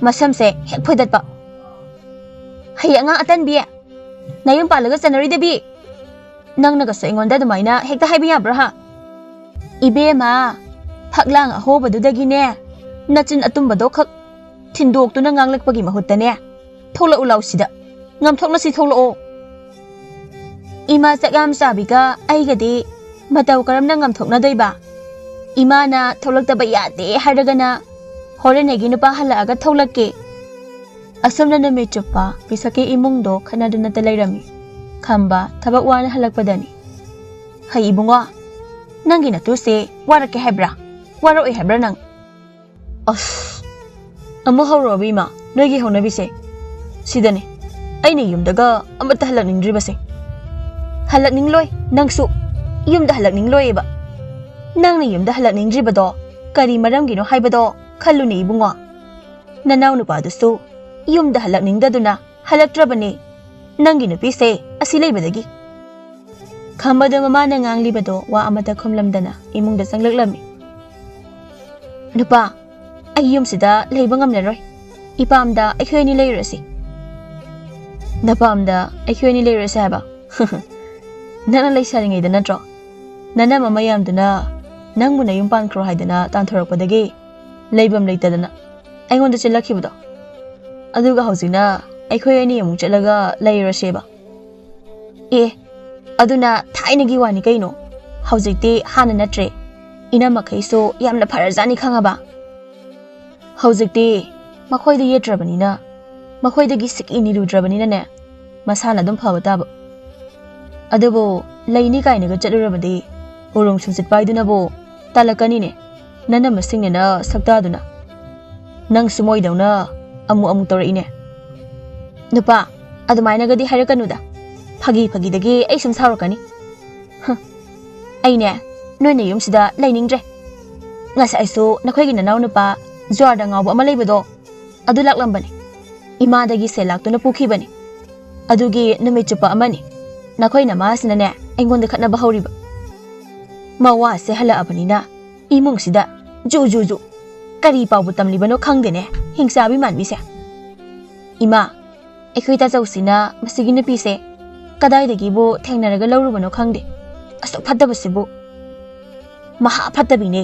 ꯃꯁꯝꯁꯦ ꯍꯦꯛ ꯐꯣꯏꯗꯠꯄ꯫ ꯍꯌꯦꯡ ꯑꯉꯥꯡ ꯑꯇꯟꯕꯤ, ꯅꯌꯨꯝ ꯄꯥꯜꯂꯒ ꯆꯟꯅꯔꯣꯏꯗꯕꯤ꯫ ꯅꯪꯅꯒꯁꯨ ꯑꯩꯉꯣꯟꯗ ꯑꯗꯨꯃꯥꯏꯅ ꯍꯦꯛꯇ ꯍꯥꯏꯕ ꯌꯥꯕ꯭ꯔꯥ ꯍꯥ? ꯏꯕꯦꯝꯃ, ꯐꯛꯂꯥꯡ ꯑꯍꯣꯕꯗꯨꯗꯒꯤꯅꯦ, ꯅꯆꯤꯟ ꯑꯇꯨꯝꯕꯗꯣ ꯈꯛ ꯊꯤꯟꯗꯣꯛꯇꯨꯅ ꯉꯥꯡꯂꯛꯄꯒꯤ ꯃꯍꯨꯠꯇꯅꯦ, ꯊꯣꯛꯂꯛꯎ ꯂꯥꯎ ꯁꯤꯗ, ꯉꯝꯊꯣꯛꯅꯁꯤ ꯊꯣꯛꯂꯛꯑꯣ꯫ ꯏꯃꯥ ꯆꯥꯛꯌꯥꯝ ꯆꯥꯕꯤꯒ ꯑꯩꯒꯗꯤ ꯃꯇꯧ ꯀꯔꯝꯅ ꯉꯝꯊꯣꯛꯅꯗꯣꯏꯕ? ꯏꯃꯥꯅ ꯊꯣꯛꯂꯛꯇꯕ ꯌꯥꯗꯦ ꯍꯥꯏꯔꯒꯅ ꯍꯣꯔꯦꯟ ꯑꯩꯒꯤ ꯅꯨꯄꯥ ꯍꯜꯂꯛꯑꯒ ꯊꯣꯛꯂꯛꯀꯦ꯫ ꯑꯁꯨꯝꯅ ꯅꯨꯃꯤꯠ ꯆꯨꯞꯄ ꯄꯤꯁꯛꯀꯤ ꯏꯃꯨꯡꯗꯣ ꯈꯠꯅꯗꯨꯅꯇ ꯂꯩꯔꯝꯃꯤ꯫ ꯈꯝꯕ ꯊꯕꯛ ꯋꯥꯅ ꯍꯜꯂꯛꯄꯗꯅꯤ꯫ "ꯍꯩ ꯏꯕꯨꯡꯉꯣ, ꯅꯪꯒꯤ ꯅꯇꯨꯁꯦ ꯋꯥꯔꯛꯀꯦ ꯍꯥꯏꯕ꯭ꯔꯥ? ꯋꯥꯔꯛꯑꯣꯏ ꯍꯥꯏꯕ꯭ꯔꯥ ꯅꯪ? ꯑꯁ, ꯑꯃꯨꯛ ꯍꯧꯔꯛꯑꯕ ꯏꯃꯥ, ꯅꯣꯏꯒꯤ ꯍꯧꯅꯕꯤꯁꯦ? ꯁꯤꯗꯅꯦ, ꯑꯩꯅ ꯌꯨꯝꯗꯒ ꯑꯃꯠꯇ ꯍꯜꯂꯛꯅꯤꯡꯗ꯭ꯔꯤꯕꯁꯦ꯫ ꯍꯜꯂꯛꯅꯤꯡꯂꯣꯏ, ꯅꯪꯁꯨ ꯌꯨꯝꯗ ꯍꯜꯂꯛꯅꯤꯡꯂꯣꯏꯌꯦꯕ꯫ ꯅꯪꯅ ꯌꯨꯝꯗ ꯍꯜꯂꯛꯅꯤꯡꯗ꯭ꯔꯤꯕꯗꯣ ꯀꯔꯤ ꯃꯔꯝꯒꯤꯅꯣ ꯍꯥꯏꯕꯗꯣ ꯈꯜꯂꯨꯅꯦ ꯏꯕꯨꯡꯉꯣ꯫ ꯅꯅꯥꯎ ꯅꯨꯄꯥꯗꯨꯁꯨ ꯌꯨꯝꯗ ꯍꯜꯂꯛꯅꯤꯡꯗꯗꯨꯅ ꯍꯜꯂꯛꯇ꯭ꯔꯕꯅꯦ, ꯅꯪꯒꯤ ꯅꯨꯄꯤꯁꯦ ꯑꯁꯤ ꯂꯩꯕꯗꯒꯤ꯫ ꯈꯝꯕꯗꯣ ꯃꯃꯥꯅ ꯉꯥꯡꯂꯤꯕꯗꯣ ꯋꯥ ꯑꯃꯠꯇ ꯈꯨꯝꯂꯝꯗꯅ ꯏꯃꯨꯡꯗ ꯆꯪꯂꯛꯂꯝꯃꯤ꯫ ꯅꯨꯄꯥ, ꯑꯩ ꯌꯨꯝꯁꯤꯗ ꯂꯩꯕ ꯉꯝꯂꯔꯣꯏ꯫ ꯏꯄꯥꯝꯗ ꯑꯩꯈꯣꯏ ꯑꯅꯤ ꯂꯩꯔꯨꯔꯁꯤ꯫ ꯅꯄꯥꯝꯗ ꯑꯩꯈꯣꯏ ꯑꯅꯤ ꯂꯩꯔꯨꯔꯁꯤ ꯍꯥꯏꯕ? ꯅꯪꯅ ꯂꯩꯁꯥꯔꯤꯉꯩꯗ ꯅꯠꯇ꯭ꯔꯣ ꯅꯅꯝꯃ ꯃꯌꯥꯝꯗꯨꯅ ꯅꯪꯕꯨ ꯅꯌꯨꯝ ꯄꯥꯟꯈ꯭ꯔꯣ ꯍꯥꯏꯗꯅ ꯇꯥꯟꯊꯣꯔꯛꯄꯗꯒꯤ ꯂꯩꯐꯝ ꯂꯩꯇꯗꯅ ꯑꯩꯉꯣꯟꯗ ꯆꯦꯜꯂꯛꯈꯤꯕꯗꯣ? ꯑꯗꯨꯒ ꯍꯧꯖꯤꯛꯅ ꯑꯩꯈꯣꯏ ꯑꯅꯤ ꯑꯃꯨꯛ ꯆꯠꯂꯒ ꯂꯩꯔꯨꯔꯁꯦꯕ꯫ ꯑꯦ, ꯑꯗꯨꯅ ꯊꯥꯏꯅꯒꯤ ꯋꯥꯅꯤ ꯀꯩꯅꯣ꯫ ꯍꯧꯖꯤꯛꯇꯤ ꯍꯥꯟꯅ ꯅꯠꯇ꯭ꯔꯦ꯫ ꯏꯅꯝꯃꯈꯩꯁꯨ ꯌꯥꯝꯅ ꯐꯔꯖꯥꯠꯅꯤ ꯈꯪꯉꯕ? ꯍꯧꯖꯤꯛꯇꯤ ꯃꯈꯣꯏꯗ ꯌꯦꯠꯇ꯭ꯔꯕꯅꯤꯅ, ꯃꯈꯣꯏꯗꯒꯤ ꯁꯤꯀꯤ ꯅꯤꯔꯨꯗ꯭ꯔꯕꯅꯤꯅꯅꯦ, ꯃꯁꯥꯅ ꯑꯗꯨꯝ ꯐꯕ ꯇꯥꯕ꯫ ꯑꯗꯨꯕꯨ ꯂꯩꯅꯤ ꯀꯥꯏꯅꯒ ꯆꯠꯂꯨꯔꯕꯗꯤ ꯎꯔꯨꯝ ꯁꯨꯝꯆꯤꯠ ꯄꯥꯏꯗꯨꯅꯕꯨ ꯇꯥꯜꯂꯛꯀꯅꯤꯅꯦ, ꯅꯅꯝꯃꯁꯤꯡꯅꯦꯅ ꯁꯛꯇꯥꯗꯨꯅ꯫ ꯅꯪꯁꯨ ꯃꯣꯏꯗꯧꯅ ꯑꯃꯨꯛ ꯑꯃꯨꯛ ꯇꯧꯔꯛꯏꯅꯦ꯫ ꯅꯨꯄꯥ, ꯑꯗꯨꯃꯥꯏꯅꯒꯗꯤ ꯍꯥꯏꯔꯛꯀꯅꯨꯗ꯫ ꯐꯥꯒꯤ ꯐꯥꯒꯤꯗꯒꯤ ꯑꯩ ꯁꯨꯝ ꯁꯥꯎꯔꯛꯀꯅꯤ꯫ ꯍ, ꯑꯩꯅꯦ, ꯅꯣꯏꯅ ꯌꯨꯝꯁꯤꯗ ꯂꯩꯅꯤꯡꯗ꯭ꯔꯦ꯫ ꯉꯁꯥꯏꯁꯨ ꯅꯈꯣꯏꯒꯤ ꯅꯅꯥꯎ ꯅꯨꯄꯥ ꯖꯨꯋꯥꯔꯗ ꯉꯥꯎꯕ ꯑꯃ ꯂꯩꯕꯗꯣ, ꯑꯗꯨ ꯂꯥꯛꯂꯝꯕꯅꯤ꯫ ꯏꯃꯥꯗꯒꯤ ꯁꯦꯜ ꯂꯥꯛꯇꯨꯅ ꯄꯨꯈꯤꯕꯅꯤ꯫ ꯑꯗꯨꯒꯤ ꯅꯨꯃꯤꯠ ꯆꯨꯞꯄ ꯑꯃꯅꯤ ꯅꯈꯣꯏ ꯅꯃꯥꯁꯤꯅꯅꯦ ꯑꯩꯉꯣꯟꯗ ꯈꯠꯅꯕ ꯍꯧꯔꯤꯕ꯫ ꯃꯋꯥꯁꯦ ꯍꯜꯂꯛꯑꯕꯅꯤꯅ ꯏꯃꯨꯡꯁꯤꯗ ꯖꯨ ꯖꯨ ꯖꯨ꯫ ꯀꯔꯤ ꯄꯥꯎꯕꯨ ꯇꯝꯂꯤꯕꯅꯣ ꯈꯪꯗꯦꯅꯦ, ꯍꯤꯡꯆꯥꯕꯤ ꯃꯥꯟꯕꯤꯁꯦ꯫ ꯏꯃꯥ, ꯑꯩꯈꯣꯏ ꯇꯥꯆꯧꯁꯤꯅ ꯃꯁꯤꯒꯤ ꯅꯨꯄꯤꯁꯦ ꯀꯗꯥꯏꯗꯒꯤꯕꯨ ꯊꯦꯡꯅꯔꯒ ꯂꯧꯔꯨꯕꯅꯣ ꯈꯪꯗꯦ꯫ ꯑꯁꯨꯛ ꯐꯠꯇꯕꯁꯤꯕꯨ꯫ ꯃꯍꯥ ꯐꯠꯇꯕꯤꯅꯦ꯫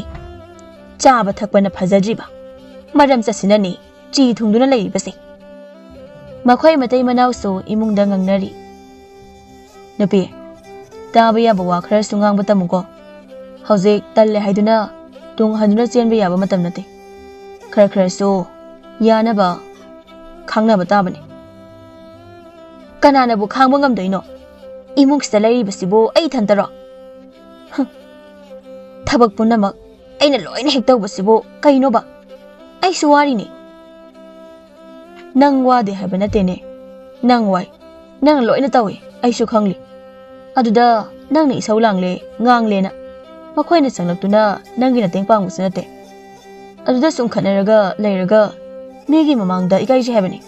ꯆꯥꯕ ꯊꯛꯄꯅ ꯐꯖꯗ꯭ꯔꯤꯕ ꯃꯔꯝ ꯆꯠꯁꯤꯅꯅꯦ ꯆꯤ ꯊꯨꯡꯗꯨꯅ ꯂꯩꯔꯤꯕꯁꯦ꯫ ꯃꯈꯣꯏ ꯃꯇꯩ ꯃꯅꯥꯎꯁꯨ ꯏꯃꯨꯡꯗ ꯉꯥꯡꯅꯔꯤ꯫ ꯅꯨꯄꯤ, ꯇꯥꯕ ꯌꯥꯕ ꯋꯥ ꯈꯔꯁꯨ ꯉꯥꯡꯕ ꯇꯝꯃꯨꯀꯣ꯫ ꯍꯧꯖꯤꯛ ꯇꯜꯂꯦ ꯍꯥꯏꯗꯨꯅ ꯇꯨꯡ ꯍꯟꯗꯨꯅ ꯆꯦꯟꯕ ꯌꯥꯕ ꯃꯇꯝ ꯅꯠꯇꯦ꯫ ꯈꯔ ꯈꯔꯁꯨ ꯌꯥꯅꯕ ꯈꯥꯡꯅꯕ ꯇꯥꯕꯅꯤ꯫ ꯀꯅꯥꯅꯕꯨ ꯈꯥꯡꯕ ꯉꯝꯗꯣꯏꯅꯣ? ꯏꯃꯨꯡꯁꯤꯗ ꯂꯩꯔꯤꯕꯁꯤꯕꯨ ꯑꯩ ꯏꯊꯟꯇꯔꯣ? ꯍꯨꯝ꯫ ꯊꯕꯛ ꯄꯨꯝꯅꯃꯛ ꯑꯩꯅ ꯂꯣꯏꯅ ꯍꯦꯛ ꯇꯧꯕꯁꯤꯕꯨ ꯀꯩꯅꯣꯕ? ꯑꯩꯁꯨ ꯋꯥꯔꯤꯅꯤ꯫ ꯅꯪ ꯋꯥꯗꯦ ꯍꯥꯏꯕ ꯅꯠꯇꯦꯅꯦ, ꯅꯪ ꯋꯥꯏ꯫ ꯅꯪ ꯂꯣꯏꯅ ꯇꯧꯏ, ꯑꯩꯁꯨ ꯈꯪꯂꯤ꯫ ꯑꯗꯨꯗ ꯅꯪꯅ ꯏꯁꯧ ꯂꯥꯡꯂꯦ, ꯉꯥꯡꯂꯦꯅ ꯃꯈꯣꯏꯅ ꯆꯪꯂꯛꯇꯨꯅ ꯅꯪꯒꯤ ꯃꯇꯦꯡ ꯄꯥꯡꯕꯁꯨ ꯅꯠꯇꯦ꯫ ꯑꯗꯨꯗ ꯁꯨꯝ ꯈꯠꯅꯔꯒ ꯂꯩꯔꯒ ꯃꯤꯒꯤ ꯃꯃꯥꯡꯗ ꯏꯀꯥꯏꯖꯩ ꯍꯥꯏꯕꯅꯤ꯫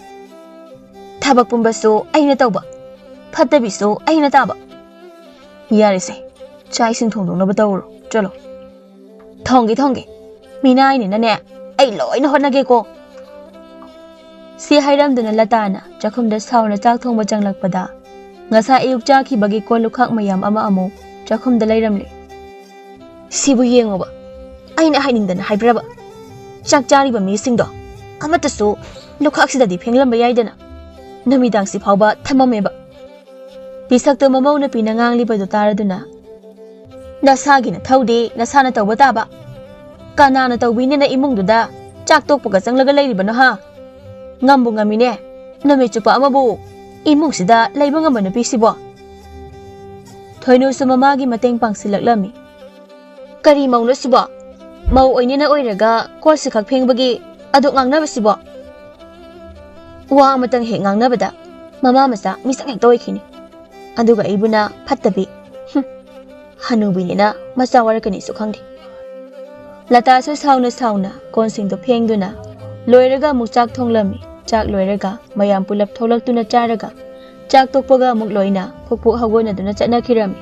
ꯊꯕꯛ ꯄꯨꯝꯕꯁꯨ ꯑꯩꯅ ꯇꯧꯕ, ꯐꯠꯇꯕꯤꯁꯨ ꯑꯩꯅ ꯇꯥꯕ꯫ ꯌꯥꯔꯦꯁꯦ, ꯆꯥꯛ ꯏꯁꯤꯡ ꯊꯣꯡꯗꯣꯛꯅꯕ ꯇꯧꯔꯣ, ꯆꯠꯂꯣ꯫ ꯊꯣꯡꯒꯦ, ꯊꯣꯡꯒꯦ꯫ ꯃꯤꯅꯥꯏꯅꯤꯅꯅꯦ, ꯑꯩ ꯂꯣꯏꯅ ꯍꯣꯠꯅꯒꯦꯀꯣ꯫ ꯁꯤ ꯍꯥꯏꯔꯝꯗꯨꯅ ꯂꯇꯥꯅ ꯆꯥꯛꯈꯨꯝꯗ ꯁꯥꯎꯅ ꯆꯥꯛ ꯊꯣꯡꯕ ꯆꯪꯂꯛꯄꯗ, ꯉꯁꯥꯏ ꯑꯌꯨꯛ ꯆꯥꯈꯤꯕꯒꯤ ꯀꯣꯜ ꯂꯨꯈꯥꯛ ꯃꯌꯥꯝ ꯑꯃ ꯑꯃꯨꯛ ꯆꯥꯛꯈꯨꯝꯗ ꯂꯩꯔꯝꯂꯦ꯫ ꯁꯤꯕꯨ ꯌꯦꯡꯉꯨꯕ, ꯑꯩꯅ ꯍꯥꯏꯅꯤꯡꯗꯅ ꯍꯥꯏꯕ꯭ꯔꯕ? ꯆꯥꯛ ꯆꯥꯔꯤꯕ ꯃꯤꯁꯤꯡꯗꯣ ꯑꯃꯠꯇꯁꯨ ꯂꯨꯈꯥꯛꯁꯤꯗꯗꯤ ꯐꯦꯡꯂꯝꯕ ꯌꯥꯏꯗꯅ꯫ ꯅꯨꯃꯤꯗꯥꯡꯁꯤ ꯐꯥꯎꯕ ꯊꯝꯃꯝꯃꯦꯕ꯫ ꯄꯤꯁꯛꯇꯣ ꯃꯃꯧ ꯅꯨꯄꯤꯅ ꯉꯥꯡꯂꯤꯕꯗꯨ ꯇꯥꯔꯗꯨꯅ, "ꯅꯁꯥꯒꯤ ꯅꯊꯧꯗꯤ ꯅꯁꯥꯅ ꯇꯧꯕ ꯇꯥꯕ꯫ ꯀꯅꯥꯅ ꯇꯧꯕꯤꯅꯤꯅ ꯏꯃꯨꯡꯗꯨꯗ ꯆꯥꯛ ꯇꯣꯛꯄꯒ ꯆꯪꯂꯒ ꯂꯩꯔꯤꯕꯅꯣ ꯍꯥ? ꯉꯝꯕꯨ ꯉꯝꯃꯤꯅꯦ, ꯅꯨꯃꯤꯠ ꯆꯨꯞꯄ ꯑꯃꯕꯨ ꯏꯃꯨꯡꯁꯤꯗ ꯂꯩꯕ ꯉꯝꯕ ꯅꯨꯄꯤꯁꯤꯕꯣ?" ꯊꯣꯏꯅꯨꯁꯨ ꯃꯃꯥꯒꯤ ꯃꯇꯦꯡ ꯄꯥꯡꯁꯤꯜꯂꯛꯂꯝꯃꯤ꯫ "ꯀꯔꯤ ꯃꯧꯅꯣ ꯁꯤꯕꯣ? ꯃꯧ ꯑꯣꯏꯅꯤꯅ ꯑꯣꯏꯔꯒ ꯀꯣꯜꯁꯤ ꯈꯛ ꯐꯦꯡꯕꯒꯤ ꯑꯗꯨꯛ ꯉꯥꯡꯅꯕꯁꯤꯕꯣ?" ꯋꯥ ꯑꯃꯇꯪ ꯍꯦꯛ ꯉꯥꯡꯅꯕꯗ ꯃꯃꯥ ꯃꯆꯥ ꯃꯤꯆꯪ ꯍꯦꯛꯇ ꯑꯣꯏꯈꯤꯅꯤ꯫ ꯑꯗꯨꯒ ꯑꯩꯕꯨꯅ ꯐꯠꯇꯕꯤ꯫ ꯍꯨꯝ, ꯍꯅꯨꯕꯤꯅꯤꯅ ꯃꯆꯥ ꯋꯥꯔꯛꯀꯅꯤꯁꯨ ꯈꯪꯗꯦ꯫ ꯂꯇꯥꯁꯨ ꯁꯥꯎꯅ ꯁꯥꯎꯅ ꯀꯣꯟꯁꯤꯡꯗꯨ ꯐꯦꯡꯗꯨꯅ ꯂꯣꯏꯔꯒ ꯑꯃꯨꯛ ꯆꯥꯛ ꯊꯣꯡꯂꯝꯃꯤ꯫ ꯆꯥꯛ ꯂꯣꯏꯔꯒ ꯃꯌꯥꯝ ꯄꯨꯂꯞ ꯊꯣꯛꯂꯛꯇꯨꯅ ꯆꯥꯔꯒ ꯆꯥꯛ ꯇꯣꯛꯄꯒ ꯑꯃꯨꯛ ꯂꯣꯏꯅ ꯐꯨꯛ ꯐꯨꯛ ꯍꯧꯒꯠꯅꯗꯨꯅ ꯆꯠꯅꯈꯤꯔꯝꯃꯤ꯫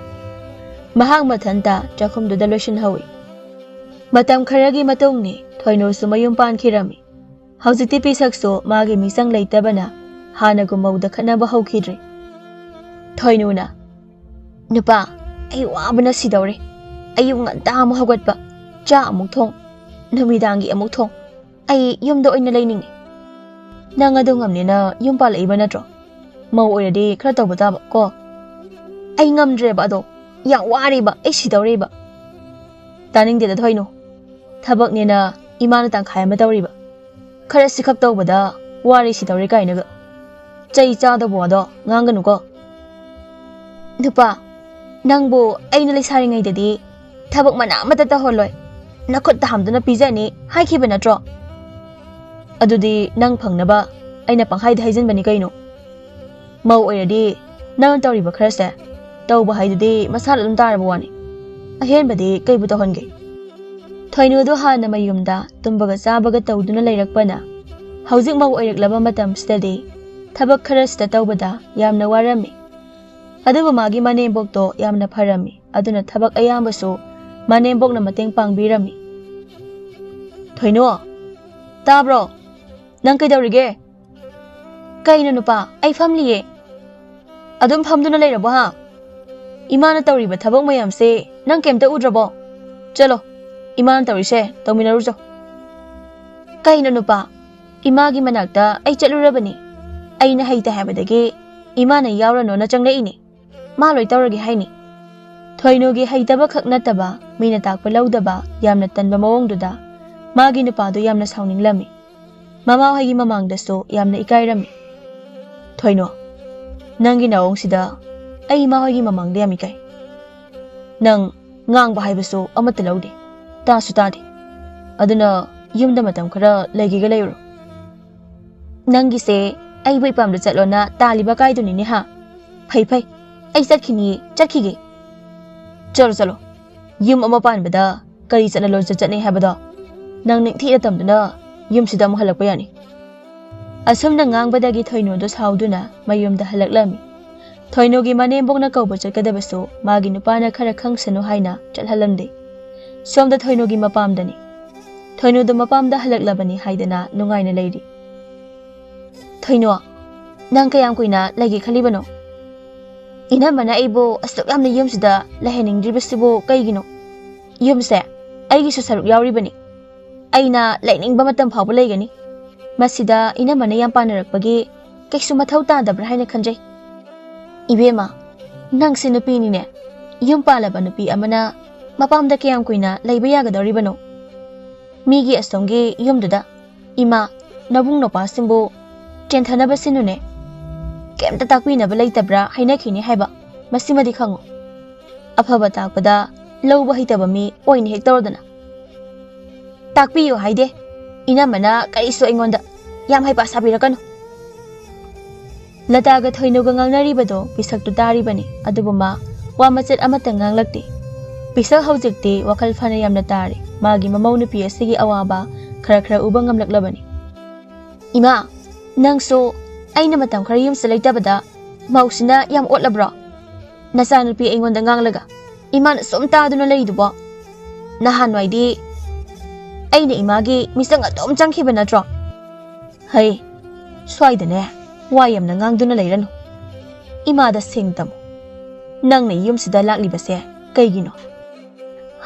ꯃꯍꯥꯛ ꯃꯊꯟꯇ ꯆꯥꯛꯈꯨꯝꯗꯨꯗ ꯂꯣꯏꯁꯤꯟꯍꯧꯏ꯫ ꯃꯇꯝ ꯈꯔꯒꯤ ꯃꯇꯨꯡꯅꯤ ꯊꯣꯏꯅꯨꯁꯨ ꯃꯌꯨꯝ ꯄꯥꯟꯈꯤꯔꯝꯃꯤ꯫ ꯍꯧꯖꯤꯛꯇꯤ ꯄꯤꯁꯛꯁꯨ ꯃꯥꯒꯤ ꯃꯤꯆꯪ ꯂꯩꯇꯕꯅ ꯍꯥꯟꯅꯒꯨꯝ ꯃꯧꯗ ꯈꯠꯅꯕ ꯍꯧꯈꯤꯗ꯭ꯔꯦ꯫ ꯊꯣꯏꯅꯨꯅ, "ꯅꯨꯄꯥ, ꯑꯩ ꯋꯥꯕꯅ ꯁꯤꯗꯧꯔꯦ꯫ ꯑꯌꯨꯛ ꯉꯟꯇꯥ ꯑꯃꯨꯛ ꯍꯧꯒꯠꯄ, ꯆꯥꯛ ꯑꯃꯨꯛ ꯊꯣꯡ, ꯅꯨꯃꯤꯗꯥꯡꯒꯤ ꯑꯃꯨꯛ ꯊꯣꯡ꯫ ꯑꯩ ꯌꯨꯝꯗ ꯑꯣꯏꯅ ꯂꯩꯅꯤꯡꯉꯤ꯫ ꯅꯪ ꯑꯗꯨ ꯉꯝꯅꯤꯅ ꯌꯨꯝ ꯄꯥꯜꯂꯛꯏꯕ ꯅꯠꯇ꯭ꯔꯣ? ꯃꯧ ꯑꯣꯏꯔꯗꯤ ꯈꯔ ꯇꯧꯕ ꯇꯥꯕ ꯀꯣ꯫ ꯑꯩ ꯉꯝꯗ꯭ꯔꯦꯕ ꯑꯗꯣ꯫ ꯌꯥꯝ ꯋꯥꯔꯦꯕ꯫ ꯑꯩ ꯁꯤꯗꯧꯔꯦꯕ꯫" "ꯇꯥꯅꯤꯡꯗꯦꯗ ꯊꯣꯏꯅꯨ꯫ ꯊꯕꯛꯅꯦꯅ ꯏꯃꯥꯅ ꯇꯪꯈꯥꯏ ꯑꯃ ꯇꯧꯔꯤꯕ꯫ ꯈꯔ ꯁꯤꯈꯛ ꯇꯧꯕꯗ ꯋꯥꯔꯦ ꯁꯤꯗꯧꯔꯦ ꯀꯥꯏꯅꯒ꯫ ꯆꯩ ꯆꯥꯗꯕ ꯋꯥꯗꯣ ꯉꯥꯡꯒꯅꯨꯀꯣ꯫" "ꯅꯨꯄꯥ, ꯅꯪꯕꯨ ꯑꯩꯅ ꯂꯩꯁꯥꯔꯤꯉꯩꯗꯗꯤ ꯊꯕꯛ ꯃꯅꯥ ꯑꯃꯠꯇ ꯇꯧꯍꯜꯂꯣꯏ꯫ ꯅꯈꯨꯠꯇ ꯍꯥꯝꯗꯨꯅ ꯄꯤꯖꯅꯤ ꯍꯥꯏꯈꯤꯕ ꯅꯠꯇ꯭ꯔꯣ? ꯑꯗꯨꯗꯤ ꯅꯪ ꯐꯪꯅꯕ ꯑꯩꯅ ꯄꯪꯍꯥꯏꯗ ꯍꯥꯏꯖꯤꯟꯕꯅꯤ ꯀꯩꯅꯣ꯫ ꯃꯧ ꯑꯣꯏꯔꯗꯤ ꯅꯪꯅ ꯇꯧꯔꯤꯕ ꯈꯔꯁꯦ ꯇꯧꯕ ꯍꯥꯏꯗꯨꯗꯤ ꯃꯁꯥꯅ ꯑꯗꯨꯝ ꯇꯥꯔꯕ ꯋꯥꯅꯤ꯫ ꯑꯍꯦꯟꯕꯗꯤ ꯀꯩꯕꯨ ꯇꯧꯍꯟꯒꯦ? ꯊꯣꯏꯅꯨꯗꯨ ꯍꯥꯟꯅ ꯃꯌꯨꯝꯗ ꯇꯨꯝꯕꯒ ꯆꯥꯕꯒ ꯇꯧꯗꯨꯅ ꯂꯩꯔꯛꯄꯅ ꯍꯧꯖꯤꯛ ꯃꯧ ꯑꯣꯏꯔꯛꯂꯕ ꯃꯇꯝꯁꯤꯗꯗꯤ ꯊꯕꯛ ꯈꯔꯁꯤꯗ ꯇꯧꯕꯗ ꯌꯥꯝꯅ ꯋꯥꯔꯝꯃꯤ꯫ ꯑꯗꯨꯕꯨ ꯃꯥꯒꯤ ꯃꯅꯦꯝꯕꯣꯛꯇꯣ ꯌꯥꯝꯅ ꯐꯔꯝꯃꯤ꯫ ꯑꯗꯨꯅ ꯊꯕꯛ ꯑꯌꯥꯝꯕꯁꯨ ꯃꯅꯦꯝꯕꯣꯛꯅ ꯃꯇꯦꯡ ꯄꯥꯡꯕꯤꯔꯝꯃꯤ꯫ "ꯊꯣꯏꯅꯨ, ꯇꯥꯕ꯭ꯔꯣ? ꯅꯪ ꯀꯩꯗꯧꯔꯤꯒꯦ?" "ꯀꯩꯅꯣ ꯅꯨꯄꯥ? ꯑꯩ ꯐꯝꯂꯤꯌꯦ꯫" "ꯑꯗꯨꯝ ꯐꯝꯗꯨꯅ ꯂꯩꯔꯕꯣ ꯍꯥ? ꯏꯃꯥꯅ ꯇꯧꯔꯤꯕ ꯊꯕꯛ ꯃꯌꯥꯝꯁꯦ ꯅꯪ ꯀꯩꯝꯇ ꯎꯗ꯭ꯔꯕꯣ? ꯆꯠꯂꯣ, ꯏꯃꯥꯅ ꯇꯧꯔꯤꯁꯦ ꯇꯧꯃꯤꯟꯅꯔꯨꯆꯣ꯫" "ꯀꯩꯅꯣ ꯅꯨꯄꯥ? ꯏꯃꯥꯒꯤ ꯃꯅꯥꯛꯇ ꯑꯩ ꯆꯠꯂꯨꯔꯕꯅꯤ꯫ ꯑꯩꯅ ꯍꯩꯇꯦ ꯍꯥꯏꯕꯗꯒꯤ ꯏꯃꯥꯅ ꯌꯥꯎꯔꯅꯣꯅ ꯆꯪꯂꯛꯏꯅꯤ꯫ ꯃꯥ ꯂꯣꯏ ꯇꯧꯔꯒꯦ ꯍꯥꯏꯅꯤ꯫" ꯊꯣꯏꯅꯨꯒꯤ ꯍꯩꯇꯕ ꯈꯛ ꯅꯠꯇꯕ ꯃꯤꯅ ꯇꯥꯛꯄ ꯂꯧꯗꯕ ꯌꯥꯝꯅ ꯇꯟꯕ ꯃꯑꯣꯡꯗꯨꯗ ꯃꯥꯒꯤ ꯅꯨꯄꯥꯗꯨ ꯌꯥꯝꯅ ꯁꯥꯎꯅꯤꯡꯂꯝꯃꯤ꯫ ꯃꯃꯥꯍꯣꯏꯒꯤ ꯃꯃꯥꯡꯗꯁꯨ ꯌꯥꯝꯅ ꯏꯀꯥꯏꯔꯝꯃꯤ꯫ "ꯊꯣꯏꯅꯣ, ꯅꯪꯒꯤ ꯅꯥꯑꯣꯡꯁꯤꯗ ꯑꯩ ꯏꯃꯥꯍꯣꯏꯒꯤ ꯃꯃꯥꯡꯗ ꯌꯥꯝ ꯏꯀꯥꯏ꯫ ꯅꯪ ꯉꯥꯡꯕ ꯍꯥꯏꯕꯁꯨ ꯑꯃꯠꯇ ꯂꯧꯗꯦ, ꯇꯥꯁꯨ ꯇꯥꯗꯦ꯫ ꯑꯗꯨꯅ ꯌꯨꯝꯗ ꯃꯇꯝ ꯈꯔ ꯂꯩꯒꯦꯒ ꯂꯩꯔꯨꯔꯣ꯫" "ꯅꯪꯒꯤꯁꯦ ꯑꯩꯕꯨ ꯏꯄꯥꯝꯗ ꯆꯠꯂꯣꯅ ꯇꯥꯜꯂꯤꯕ ꯀꯥꯏꯗꯨꯅꯤꯅꯦ ꯍꯥ? ꯐꯩ ꯐꯩ, ꯑꯩ ꯆꯠꯈꯤꯅꯤꯌꯦ, ꯆꯠꯈꯤꯒꯦ꯫" "ꯆꯠꯂꯣ ꯆꯠꯂꯣ, ꯌꯨꯝ ꯑꯃ ꯄꯥꯟꯕꯗ ꯀꯔꯤ ꯆꯠꯅ ꯂꯣꯟꯆꯠ ꯆꯠꯅꯩ ꯍꯥꯏꯕꯗꯣ ꯅꯪ ꯅꯤꯡꯊꯤꯅ ꯇꯝꯗꯨꯅ ꯌꯨꯝꯁꯤꯗ ꯑꯃꯨꯛ ꯍꯜꯂꯛꯄ ꯌꯥꯅꯤ꯫" ꯑꯁꯨꯝꯅ ꯉꯥꯡꯕꯗꯒꯤ ꯊꯣꯏꯅꯨꯗꯨ ꯁꯥꯎꯗꯨꯅ ꯃꯌꯨꯝꯗ ꯍꯜꯂꯛꯂꯝꯃꯤ꯫ ꯊꯣꯏꯅꯨꯒꯤ ꯃꯅꯦꯝꯕꯣꯛꯅ ꯀꯧꯕ ꯆꯠꯀꯗꯕꯁꯨ ꯃꯥꯒꯤ ꯅꯨꯄꯥꯅ ꯈꯔ ꯈꯪꯁꯅꯨ ꯍꯥꯏꯅ ꯆꯠꯍꯜꯂꯝꯗꯦ꯫ ꯁꯣꯝꯗ ꯊꯣꯏꯅꯨꯒꯤ ꯃꯄꯥꯝꯗꯅꯤ꯫ ꯊꯣꯏꯅꯨꯗꯨ ꯃꯄꯥꯝꯗ ꯍꯜꯂꯛꯂꯕꯅꯤ ꯍꯥꯏꯗꯅ ꯅꯨꯡꯉꯥꯏꯅ ꯂꯩꯔꯤ꯫ "ꯊꯣꯏꯅꯨ, ꯅꯪ ꯀꯌꯥꯝ ꯀꯨꯏꯅ ꯂꯩꯒꯦ ꯈꯜꯂꯤꯕꯅꯣ? ꯏꯅꯝꯃꯅ ꯑꯩꯕꯨ ꯑꯁꯨꯛ ꯌꯥꯝꯅ ꯌꯨꯝꯁꯤꯗ ꯂꯩꯍꯟꯅꯤꯡꯗ꯭ꯔꯤꯕꯁꯤꯕꯨ ꯀꯩꯒꯤꯅꯣ? ꯌꯨꯝꯁꯦ ꯑꯩꯒꯤꯁꯨ ꯁꯔꯨꯛ ꯌꯥꯎꯔꯤꯕꯅꯤ꯫ ꯑꯩꯅ ꯂꯩꯅꯤꯡꯕ ꯃꯇꯝ ꯐꯥꯎꯕ ꯂꯩꯒꯅꯤ꯫ ꯃꯁꯤꯗ ꯏꯅꯝꯃꯅ ꯌꯥꯝ ꯄꯥꯅꯔꯛꯄꯒꯤ ꯀꯩꯁꯨ ꯃꯊꯧ ꯇꯥꯗꯕ꯭ꯔꯥ ꯍꯥꯏꯅ ꯈꯟꯖꯩ꯫" "ꯏꯕꯦꯝꯃ, ꯅꯪꯁꯦ ꯅꯨꯄꯤꯅꯤꯅꯦ꯫ ꯌꯨꯝ ꯄꯥꯜꯂꯕ ꯅꯨꯄꯤ ꯑꯃꯅ ꯃꯄꯥꯝꯗ ꯀꯌꯥꯝ ꯀꯨꯏꯅ ꯂꯩꯕ ꯌꯥꯒꯗꯧꯔꯤꯕꯅꯣ? ꯃꯤꯒꯤ ꯑꯁꯣꯝꯒꯤ ꯌꯨꯝꯗꯨꯗ ꯏꯃꯥ, ꯅꯕꯨꯡ ꯅꯨꯄꯥꯁꯤꯡꯕꯨ ꯆꯦꯟꯊꯅꯕ ꯁꯤꯟꯅꯨꯅꯦ꯫ ꯀꯩꯝꯇ ꯇꯥꯛꯄꯤꯅꯕ ꯂꯩꯇꯕ꯭ꯔꯥ ꯍꯥꯏꯅꯈꯤꯅꯤ ꯍꯥꯏꯕ, ꯃꯁꯤꯃꯗꯤ ꯈꯪꯉꯨ꯫ ꯑꯐꯕ ꯇꯥꯛꯄꯗ ꯂꯧꯕ ꯍꯩꯇꯕ ꯃꯤ ꯑꯣꯏꯅ ꯍꯦꯛ ꯇꯧꯔꯗꯅ꯫ ꯇꯥꯛꯄꯤꯌꯨ ꯍꯥꯏꯗꯦ, ꯏꯅꯝꯃꯅ ꯀꯔꯤꯁꯨ ꯑꯩꯉꯣꯟꯗ ꯌꯥꯝ ꯍꯩꯄꯥ ꯁꯥꯕꯤꯔꯛꯀꯅꯨ꯫ ꯂꯇꯥꯒ ꯊꯣꯏꯅꯨꯒ ꯉꯥꯡꯅꯔꯤꯕꯗꯣ ꯄꯤꯁꯛꯇꯨ ꯇꯥꯔꯤꯕꯅꯤ, ꯑꯗꯨꯕꯨ ꯃꯥ ꯋꯥ ꯃꯆꯦꯠ ꯑꯃꯠꯇ ꯉꯥꯡꯂꯛꯇꯦ꯫ ꯄꯤꯁꯛ ꯍꯧꯖꯤꯛꯇꯤ ꯋꯥꯈꯜ ꯐꯅ ꯌꯥꯝꯅ ꯇꯥꯔꯦ꯫ ꯃꯥꯒꯤ ꯃꯃꯧ ꯅꯨꯄꯤ ꯑꯁꯤꯒꯤ ꯑꯋꯥꯕ ꯈꯔ ꯈꯔ ꯎꯕ ꯉꯝꯂꯛꯂꯕꯅꯤ꯫ "ꯏꯃꯥ, ꯅꯪꯁꯨ ꯑꯩꯅ ꯃꯇꯝ ꯈꯔ ꯌꯨꯝꯁꯤꯗ ꯂꯩꯇꯕꯗ ꯃꯧꯁꯤꯅ ꯌꯥꯝ ꯑꯣꯠꯂꯕ꯭ꯔꯣ? ꯅꯆꯥꯅꯨꯄꯤ ꯑꯩꯉꯣꯟꯗ ꯉꯥꯡꯂꯒ ꯏꯃꯥꯅ ꯁꯨꯝ ꯇꯥꯗꯨꯅ ꯂꯩꯗꯨꯕꯣ? ꯅꯍꯥꯟꯋꯥꯏꯗꯤ ꯑꯩꯅ ꯏꯃꯥꯒꯤ ꯃꯤꯆꯪ ꯑꯗꯨꯝ ꯆꯪꯈꯤꯕ ꯅꯠꯇ꯭ꯔꯣ? ꯍꯩ, ꯁ꯭ꯋꯥꯏꯗꯅꯦ ꯋꯥ ꯌꯥꯝꯅ ꯉꯥꯡꯗꯨꯅ ꯂꯩꯔꯅꯨ꯫ ꯏꯃꯥꯗ ꯁꯦꯡ ꯇꯝꯃꯨ꯫ ꯅꯪꯅ ꯌꯨꯝꯁꯤꯗ ꯂꯥꯛꯂꯤꯕꯁꯦ ꯀꯩꯒꯤꯅꯣ?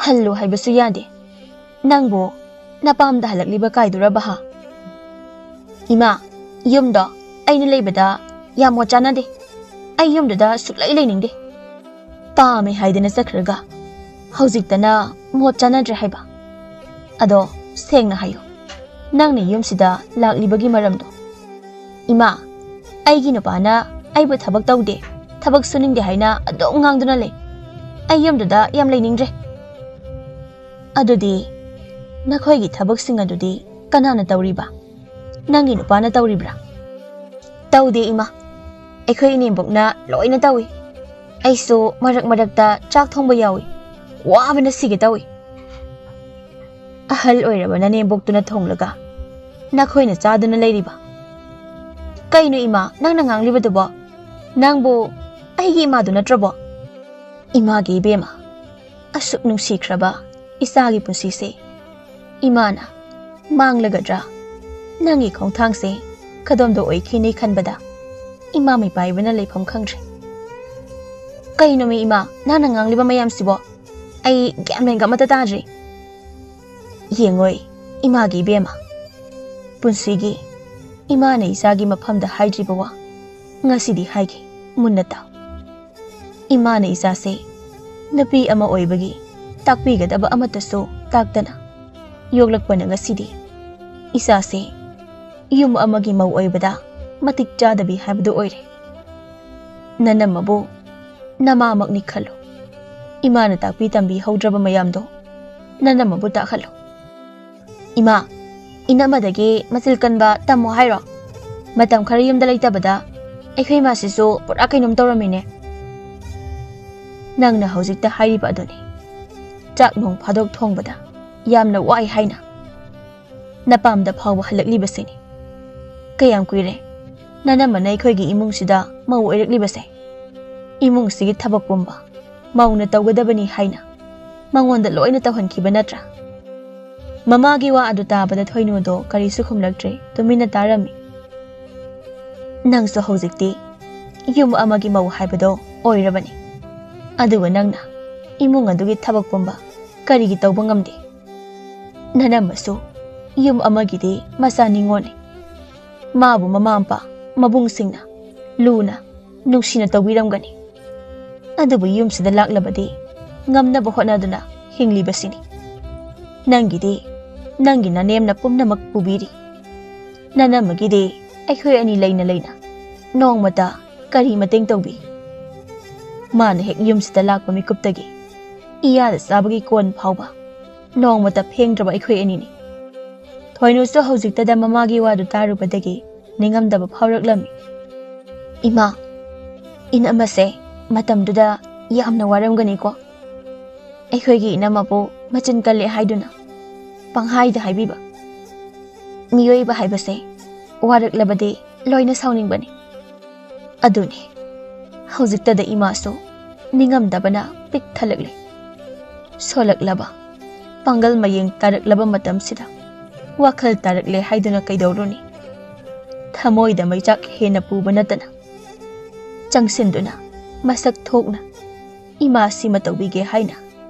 ꯍꯜꯂꯨ ꯍꯥꯏꯕꯁꯨ ꯌꯥꯗꯦ꯫ ꯅꯪꯕꯨ ꯅꯄꯥꯝꯗ ꯍꯜꯂꯛꯂꯤꯕ ꯀꯥꯏꯗꯨꯔꯕ ꯍꯥ?" "ꯏꯃꯥ, ꯌꯨꯝꯗꯣ ꯑꯩꯅ ꯂꯩꯕꯗ ꯌꯥꯝ ꯃꯣꯠ ꯆꯥꯟꯅꯗꯦ꯫ ꯑꯩ ꯌꯨꯝꯗꯨꯗ ꯁꯨꯛꯂꯩ ꯂꯩꯅꯤꯡꯗꯦ꯫ ꯄꯥꯝꯃꯦ ꯍꯥꯏꯗꯅ ꯆꯠꯈ꯭ꯔꯒ ꯍꯧꯖꯤꯛꯇꯅ ꯃꯣꯠ ꯆꯥꯟꯅꯗ꯭ꯔꯦ ꯍꯥꯏꯕ꯫ ꯑꯗꯣ ꯁꯦꯡꯅ ꯍꯥꯏꯌꯨ, ꯅꯪꯅ ꯌꯨꯝꯁꯤꯗ ꯂꯥꯛꯂꯤꯕꯒꯤ ꯃꯔꯝꯗꯣ?" "ꯏꯃꯥ, ꯑꯩꯒꯤ ꯅꯨꯄꯥꯅ ꯑꯩꯕꯨ ꯊꯕꯛ ꯇꯧꯗꯦ, ꯊꯕꯛ ꯁꯨꯅꯤꯡꯗꯦ ꯍꯥꯏꯅ ꯑꯗꯨꯝ ꯉꯥꯡꯗꯨꯅ ꯂꯩ꯫ ꯑꯩ ꯌꯨꯝꯗꯨꯗ ꯌꯥꯝ ꯂꯩꯅꯤꯡꯗ꯭ꯔꯦ꯫" "ꯑꯗꯨꯗꯤ ꯅꯈꯣꯏꯒꯤ ꯊꯕꯛꯁꯤꯡ ꯑꯗꯨꯗꯤ ꯀꯅꯥꯅ ꯇꯧꯔꯤꯕ? ꯅꯪꯒꯤ ꯅꯨꯄꯥꯅ ꯇꯧꯔꯤꯕ꯭ꯔꯥ?" "ꯇꯧꯗꯦ ꯏꯃꯥ, ꯑꯩꯈꯣꯏ ꯏꯅꯦꯝꯕꯣꯛꯅ ꯂꯣꯏꯅ ꯇꯧꯏ꯫ ꯑꯩꯁꯨ ꯃꯔꯛ ꯃꯔꯛꯇ ꯆꯥꯛ ꯊꯣꯡꯕ ꯌꯥꯎꯏ꯫ ꯋꯥꯕꯅ ꯁꯤꯒꯦ ꯇꯧꯏ꯫" "ꯑꯍꯜ ꯑꯣꯏꯔꯕ ꯅꯅꯦꯝꯕꯣꯛꯇꯨꯅ ꯊꯣꯡꯂꯒ ꯅꯈꯣꯏꯅ ꯆꯥꯗꯨꯅ ꯂꯩꯔꯤꯕ? ꯀꯩꯅꯣ ꯏꯃꯥ, ꯅꯪꯅ ꯉꯥꯡꯂꯤꯕꯗꯨꯕꯣ? ꯅꯪꯕꯨ ꯑꯩꯒꯤ ꯏꯃꯥꯗꯨ ꯅꯠꯇ꯭ꯔꯕꯣ?" "ꯏꯃꯥꯒꯤ ꯏꯕꯦꯝꯃ, ꯑꯁꯨꯛ ꯅꯨꯡꯁꯤꯈ꯭ꯔꯕ ꯏꯆꯥꯒꯤ ꯄꯨꯟꯁꯤꯁꯦ ꯏꯃꯥꯅ ꯃꯥꯡꯂꯒꯗ꯭ꯔꯥ? ꯅꯪꯒꯤ ꯈꯣꯡꯊꯥꯡꯁꯦ ꯀꯗꯣꯝꯗ ꯑꯣꯏꯈꯤꯅꯤ ꯈꯟꯕꯗ ꯏꯃꯥ ꯃꯤꯄꯥꯏꯕꯅ ꯂꯩꯐꯝ ꯈꯪꯗ꯭ꯔꯦ꯫" "ꯀꯩꯅꯣꯃꯤ ꯏꯃꯥ, ꯅꯪꯅ ꯉꯥꯡꯂꯤꯕ ꯃꯌꯥꯝꯁꯤꯕꯣ? ꯑꯩ ꯒ꯭ꯌꯥꯟ ꯃꯦꯟꯒ ꯑꯃꯠꯇ ꯇꯥꯗ꯭ꯔꯤ꯫" "ꯌꯦꯡꯉꯣꯏ ꯏꯃꯥꯒꯤ ꯏꯕꯦꯝꯃ, ꯄꯨꯟꯁꯤꯒꯤ ꯏꯃꯥꯅ ꯏꯆꯥꯒꯤ ꯃꯐꯝꯗ ꯍꯥꯏꯗ꯭ꯔꯤꯕ ꯋꯥ ꯉꯁꯤꯗꯤ ꯍꯥꯏꯒꯦ, ꯃꯨꯟꯅ ꯇꯥꯎ꯫ ꯏꯃꯥꯅ ꯏꯆꯥꯁꯦ ꯅꯨꯄꯤ ꯑꯃ ꯑꯣꯏꯕꯒꯤ ꯇꯥꯛꯄꯤꯒꯗꯕ ꯑꯃꯠꯇꯁꯨ ꯇꯥꯛꯇꯅ ꯌꯣꯛꯂꯛꯄꯅ ꯉꯁꯤꯗꯤ ꯏꯆꯥꯁꯦ ꯌꯨꯝ ꯑꯃꯒꯤ ꯃꯧ ꯑꯣꯏꯕꯗ ꯃꯇꯤꯛ ꯆꯥꯗꯕꯤ ꯍꯥꯏꯕꯗꯨ ꯑꯣꯏꯔꯦ꯫ ꯅꯅꯝꯃꯕꯨ ꯅꯃꯥꯃꯛꯅꯤ ꯈꯜꯂꯨ꯫ ꯏꯃꯥꯅ ꯇꯥꯛꯄꯤ ꯇꯝꯕꯤ ꯍꯧꯗ꯭ꯔꯕ ꯃꯌꯥꯝꯗꯣ ꯅꯅꯝꯃꯕꯨ ꯇꯥꯛꯍꯜꯂꯨ꯫ ꯏꯃꯥ, ꯏꯅꯝꯃꯗꯒꯤ ꯃꯆꯤꯜ ꯀꯟꯕ ꯇꯝꯃꯣ ꯍꯥꯏꯔꯣ? ꯃꯇꯝ ꯈꯔ ꯌꯨꯝꯗ ꯂꯩꯇꯕꯗ ꯑꯩꯈꯣꯏ ꯏꯃꯥꯁꯤꯁꯨ ꯄꯨꯔꯥ ꯀꯩꯅꯣꯝ ꯇꯧꯔꯝꯃꯤꯅꯦ꯫ ꯅꯪꯅ ꯍꯧꯖꯤꯛꯇ ꯍꯥꯏꯔꯤꯕ ꯑꯗꯨꯅꯤ꯫ ꯆꯥꯛ ꯅꯣꯡ ꯐꯥꯗꯣꯛ ꯊꯣꯡꯕꯗ ꯌꯥꯝꯅ ꯋꯥꯏ ꯍꯥꯏꯅ꯫ ꯅꯄꯥꯝꯗ ꯐꯥꯎꯕ ꯍꯜꯂꯛꯂꯤꯕꯁꯤꯅꯤ꯫ ꯀꯌꯥꯝ ꯀꯨꯏꯔꯦ ꯅꯅꯝꯃꯅ ꯑꯩꯈꯣꯏꯒꯤ ꯏꯃꯨꯡꯁꯤꯗ ꯃꯧ ꯑꯣꯏꯔꯛꯂꯤꯕꯁꯦ? ꯏꯃꯨꯡꯁꯤꯒꯤ ꯊꯕꯛ ꯄꯨꯝꯕ ꯃꯧꯅ ꯇꯧꯒꯗꯕꯅꯤ ꯍꯥꯏꯅ ꯃꯉꯣꯟꯗ ꯂꯣꯏꯅ ꯇꯧꯍꯟꯈꯤꯕ ꯅꯠꯇ꯭ꯔꯥ? ꯃꯃꯥꯒꯤ ꯋꯥ ꯑꯗꯨ ꯇꯥꯕꯗ ꯊꯣꯏꯅꯨꯗꯣ ꯀꯔꯤꯁꯨ ꯈꯨꯝꯂꯛꯇ꯭ꯔꯦ, ꯇꯨꯃꯤꯟꯅ ꯇꯥꯔꯝꯃꯤ꯫ ꯅꯪꯁꯨ ꯍꯧꯖꯤꯛꯇꯤ ꯌꯨꯝ ꯑꯃꯒꯤ ꯃꯧ ꯍꯥꯏꯕꯗꯣ ꯑꯣꯏꯔꯕꯅꯤ꯫ ꯑꯗꯨꯒ ꯅꯪꯅ ꯏꯃꯨꯡ ꯑꯗꯨꯒꯤ ꯊꯕꯛ ꯄꯨꯝꯕ ꯀꯔꯤꯒꯤ ꯇꯧꯕ ꯉꯝꯗꯦ? ꯅꯅꯝꯃꯁꯨ ꯌꯨꯝ ꯑꯃꯒꯤꯗꯤ ꯃꯆꯥ ꯅꯤꯉꯣꯜꯅꯤ꯫ ꯃꯥꯕꯨ ꯃꯃꯥ ꯃꯄꯥ ꯃꯕꯨꯡꯁꯤꯡꯅ ꯂꯨꯅ ꯅꯨꯡꯁꯤꯅ ꯇꯧꯕꯤꯔꯝꯒꯅꯤ꯫ ꯑꯗꯨꯕꯨ ꯌꯨꯝꯁꯤꯗ ꯂꯥꯛꯂꯕꯗꯤ ꯉꯝꯅꯕ ꯍꯣꯠꯅꯗꯨꯅ ꯍꯤꯡꯂꯤꯕꯁꯤꯅꯤ꯫ ꯅꯪꯒꯤꯗꯤ ꯅꯪꯒꯤ ꯅꯅꯦꯝꯅ ꯄꯨꯝꯅꯃꯛ ꯄꯨꯕꯤꯔꯤ꯫ ꯅꯅꯝꯃꯒꯤꯗꯤ ꯑꯩꯈꯣꯏ ꯑꯅꯤ ꯂꯩꯅ ꯂꯩꯅ ꯅꯣꯡꯃꯇ ꯀꯔꯤ ꯃꯇꯦꯡ ꯇꯧꯕꯤ? ꯃꯥꯅ ꯍꯦꯛ ꯌꯨꯝꯁꯤꯗ ꯂꯥꯛꯄ ꯃꯤꯀꯨꯞꯇꯒꯤ ꯏꯌꯥꯗ ꯆꯥꯕꯒꯤ ꯀꯣꯟ ꯐꯥꯎꯕ ꯅꯣꯡꯃꯇ ꯐꯦꯡꯗ꯭ꯔꯕ ꯑꯩꯈꯣꯏ ꯑꯅꯤꯅꯤ꯫ ꯊꯣꯏꯅꯨꯁꯨ ꯍꯧꯖꯤꯛꯇꯗ ꯃꯃꯥꯒꯤ ꯋꯥꯗꯨ ꯇꯥꯔꯨꯕꯗꯒꯤ ꯅꯤꯡꯉꯝꯗꯕ ꯐꯥꯎꯔꯛꯂꯝꯃꯤ꯫ ꯏꯃꯥ, ꯏꯅꯝꯃꯁꯦ ꯃꯇꯝꯗꯨꯗ ꯌꯥꯝꯅ ꯋꯥꯔꯝꯒꯅꯤꯀꯣ꯫ ꯑꯩꯈꯣꯏꯒꯤ ꯏꯅꯝꯃꯕꯨ ꯃꯆꯤꯟ ꯀꯜꯂꯦ ꯍꯥꯏꯗꯨꯅ ꯄꯪꯍꯥꯏꯗ ꯍꯥꯏꯕꯤꯕ꯫ ꯃꯤꯑꯣꯏꯕ ꯍꯥꯏꯕꯁꯦ ꯋꯥꯔꯛꯂꯕꯗꯤ ꯂꯣꯏꯅ ꯁꯥꯎꯅꯤꯡꯕꯅꯤ꯫ ꯑꯗꯨꯅꯤ, ꯍꯧꯖꯤꯛꯇꯗ ꯏꯃꯥꯁꯨ ꯅꯤꯡꯉꯝꯗꯕꯅ ꯄꯤꯛ ꯊꯜꯂꯛꯂꯦ꯫ ꯁꯣꯜꯂꯛꯂꯕ, ꯄꯥꯡꯒꯜ ꯃꯌꯦꯡ ꯇꯥꯔꯛꯂꯕ ꯃꯇꯝꯁꯤꯗ ꯋꯥꯈꯜ ꯇꯥꯔꯛꯂꯦ ꯍꯥꯏꯗꯨꯅ ꯀꯩꯗꯧꯔꯨꯅꯤ? ꯊꯃꯣꯏꯗ ꯃꯩꯆꯥꯛ ꯍꯦꯟꯅ ꯄꯨꯕ ꯅꯠꯇꯅ ꯆꯪꯁꯤꯟꯗꯨꯅ ꯃꯁꯛ ꯊꯣꯛꯅ ꯏꯃꯥ ꯁꯤꯃ ꯇꯧꯕꯤꯒꯦ ꯍꯥꯏꯅ